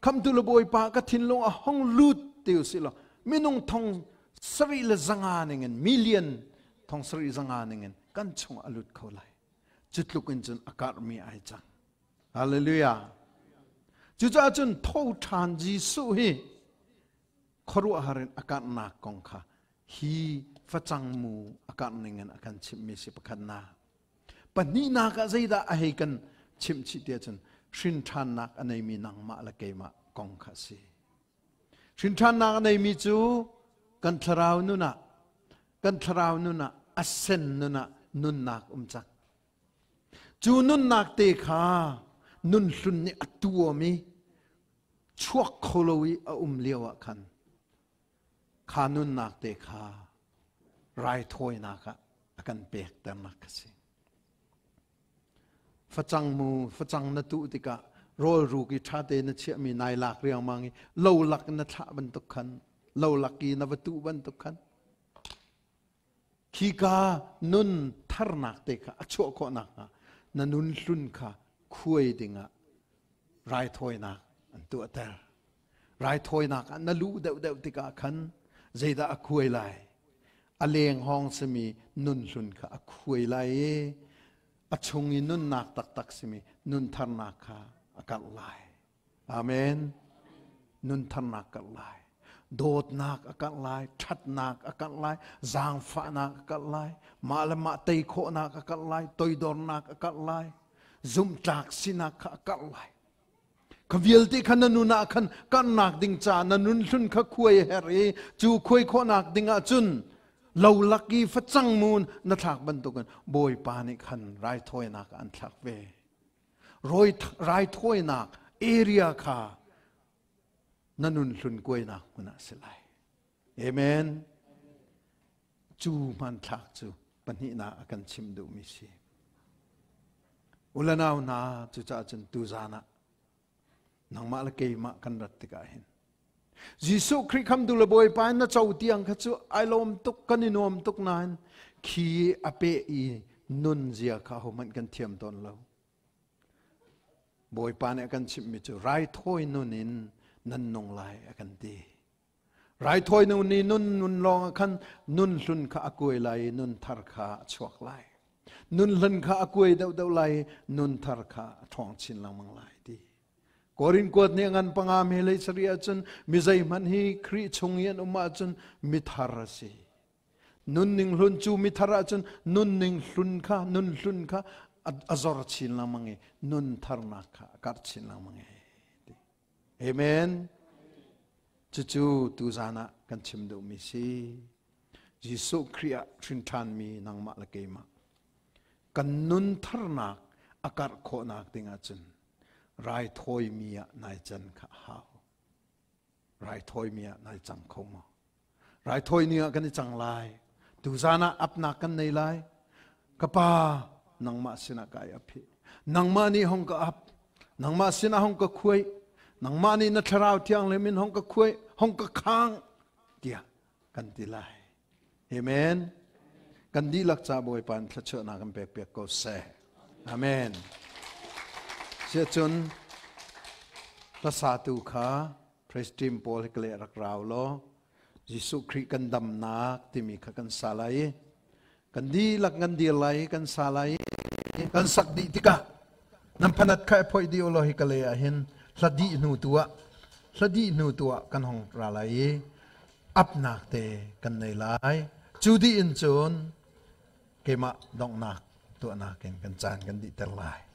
khamtu le Bawipa ka thinlung a hong lut ti usih law minung 7500 ningin million 7500 ningin kan chung a lut kho lai. Cu tluk in cun a karhmi ai cang. Hallelujah. Cucaah cun tho ṭhan Jesuh hi khuaruahhar in a karhnak kong kha hi facang mu a karh ning in a kan chimhmi si pakhatnak. Pahnihnak ah zeidah a hei kan chimh chih tiah cun hrinṭhannak a neimi nangmah le keimah kong kha a si. Hrinṭhannak a neimi cu kan thlarau nun ah kan thlarau nun ah a sen nun ah nunnak um cang. Cu nunnak te kha nun hlun nih a tuam i chuak kho lo i a um lio ah khan kha nunnak te kha raithawinak ah a kan pekternak a si. Facang mu facang na tuh tikah rawl ruk i ṭhate na chiahmi nai lak riangmang i lo lak na thlah bantuk khan lo lak i na va tuh bantuk khan khika nun tharnak te kha a chuah khawh nakhnga na nun hlun kha khuai dingah raithawinak an tuahter. Raithawinak ah na luh deuhdeuh tikah khan zeidah a khuai lai? A leng hawng simi nun hlun kha a khuai lai i a chung i nunnak taktak simi nun tharnak kha a karh lai. Amen. Nun tharnak karh lai. Dawtnak a karh lai, ṭhatnak a karh lai, zaangfahnak a karh lai, mah le mah tei khawhnak a karh lai, toidornak a karh lai, zumhtlak sinak kha a karh lai. Kha vialte kha na nun ah khan karhnak ding caah na nun hlun kha khuai a herh i cu khuai khawhnak ding ah cun lo lak i facang mun na thlak bantukin Bawipa nih khan raithawinak ah an thlak ve. Raithawinak area kha na nun hlun kuainak hmun ah si lai. Amen. Cu hmanthlak cu pahnihnak a kan chim duhmi si. Ulanau hna, cucaah cun tuzan ah nangmah le keimah kan rat tikah hin Jesuh Khrih khamtu le Bawipa in na co tiang kha cu ai lawm tuk kan i nuam tuk nain khi a peh i nun zia kha hohmanh kan thiam tawn lo. Bawipa nih a kan chimhmi cu raithawi nun in nan nung lai a kan ti. Raithawi nun i nun nun lawng ah khan nun hlun kha a kuai lai i nun thar kha a chuak lai. Nun hlun kha a kuai deuhdeuh lai i nun thar kha a ṭhawng chin lengmang lai ti. Korin kuat nih a ngan panga me lei sarih ahcun mi zeihmanh hi Khrih chung i an um ahcun mithar a si. Nunning hlun cu mithar ahcun nunning hlun kha nun hlun kha a zor chin lengmang i nun tharnak kha a karh chin lengmang i. Amen. Cucu tuzan ah kan chim duhmi si. Jesuh Khrih ah hrin ṭhanmi nangmah le keimah kan nun tharnak a karh khawhnak ding ahcun raithawimi ah nai can kha a hau. Raithawimi ah nai cang kho maw? Raithawi ni ah kan i cang lai. Tuzan ah apnak kan nei lai. Ka pa, nangmah sinah kai ap hi. Nangmah nih hong ka ap, nangmah sinah hong ka khuai, nangmah nih na thlarau thianghlim in hong ka khuai, hong ka khang tiah kan ti lai. Amen. Kan dihlak ca Bawipa in thluachuahnak kan pek piak ko seh. Amen. Siacun hlasatu kha praise team pawl hi kale rak rau law Jesuh Khrih kan damnak timi kha kan sa lai i kan dihlak kan dir lai i kan sa lai i kan sak dih tikah nan phanat kha i phoih dih ulaw hi kale ah hin hla dih hnu tu ah hla dih hnu tu ah kan hong ra lai i apnak te kan nei lai. Cu dih in cun keimah donghnak tuahnak in kan caan kan dihter lai.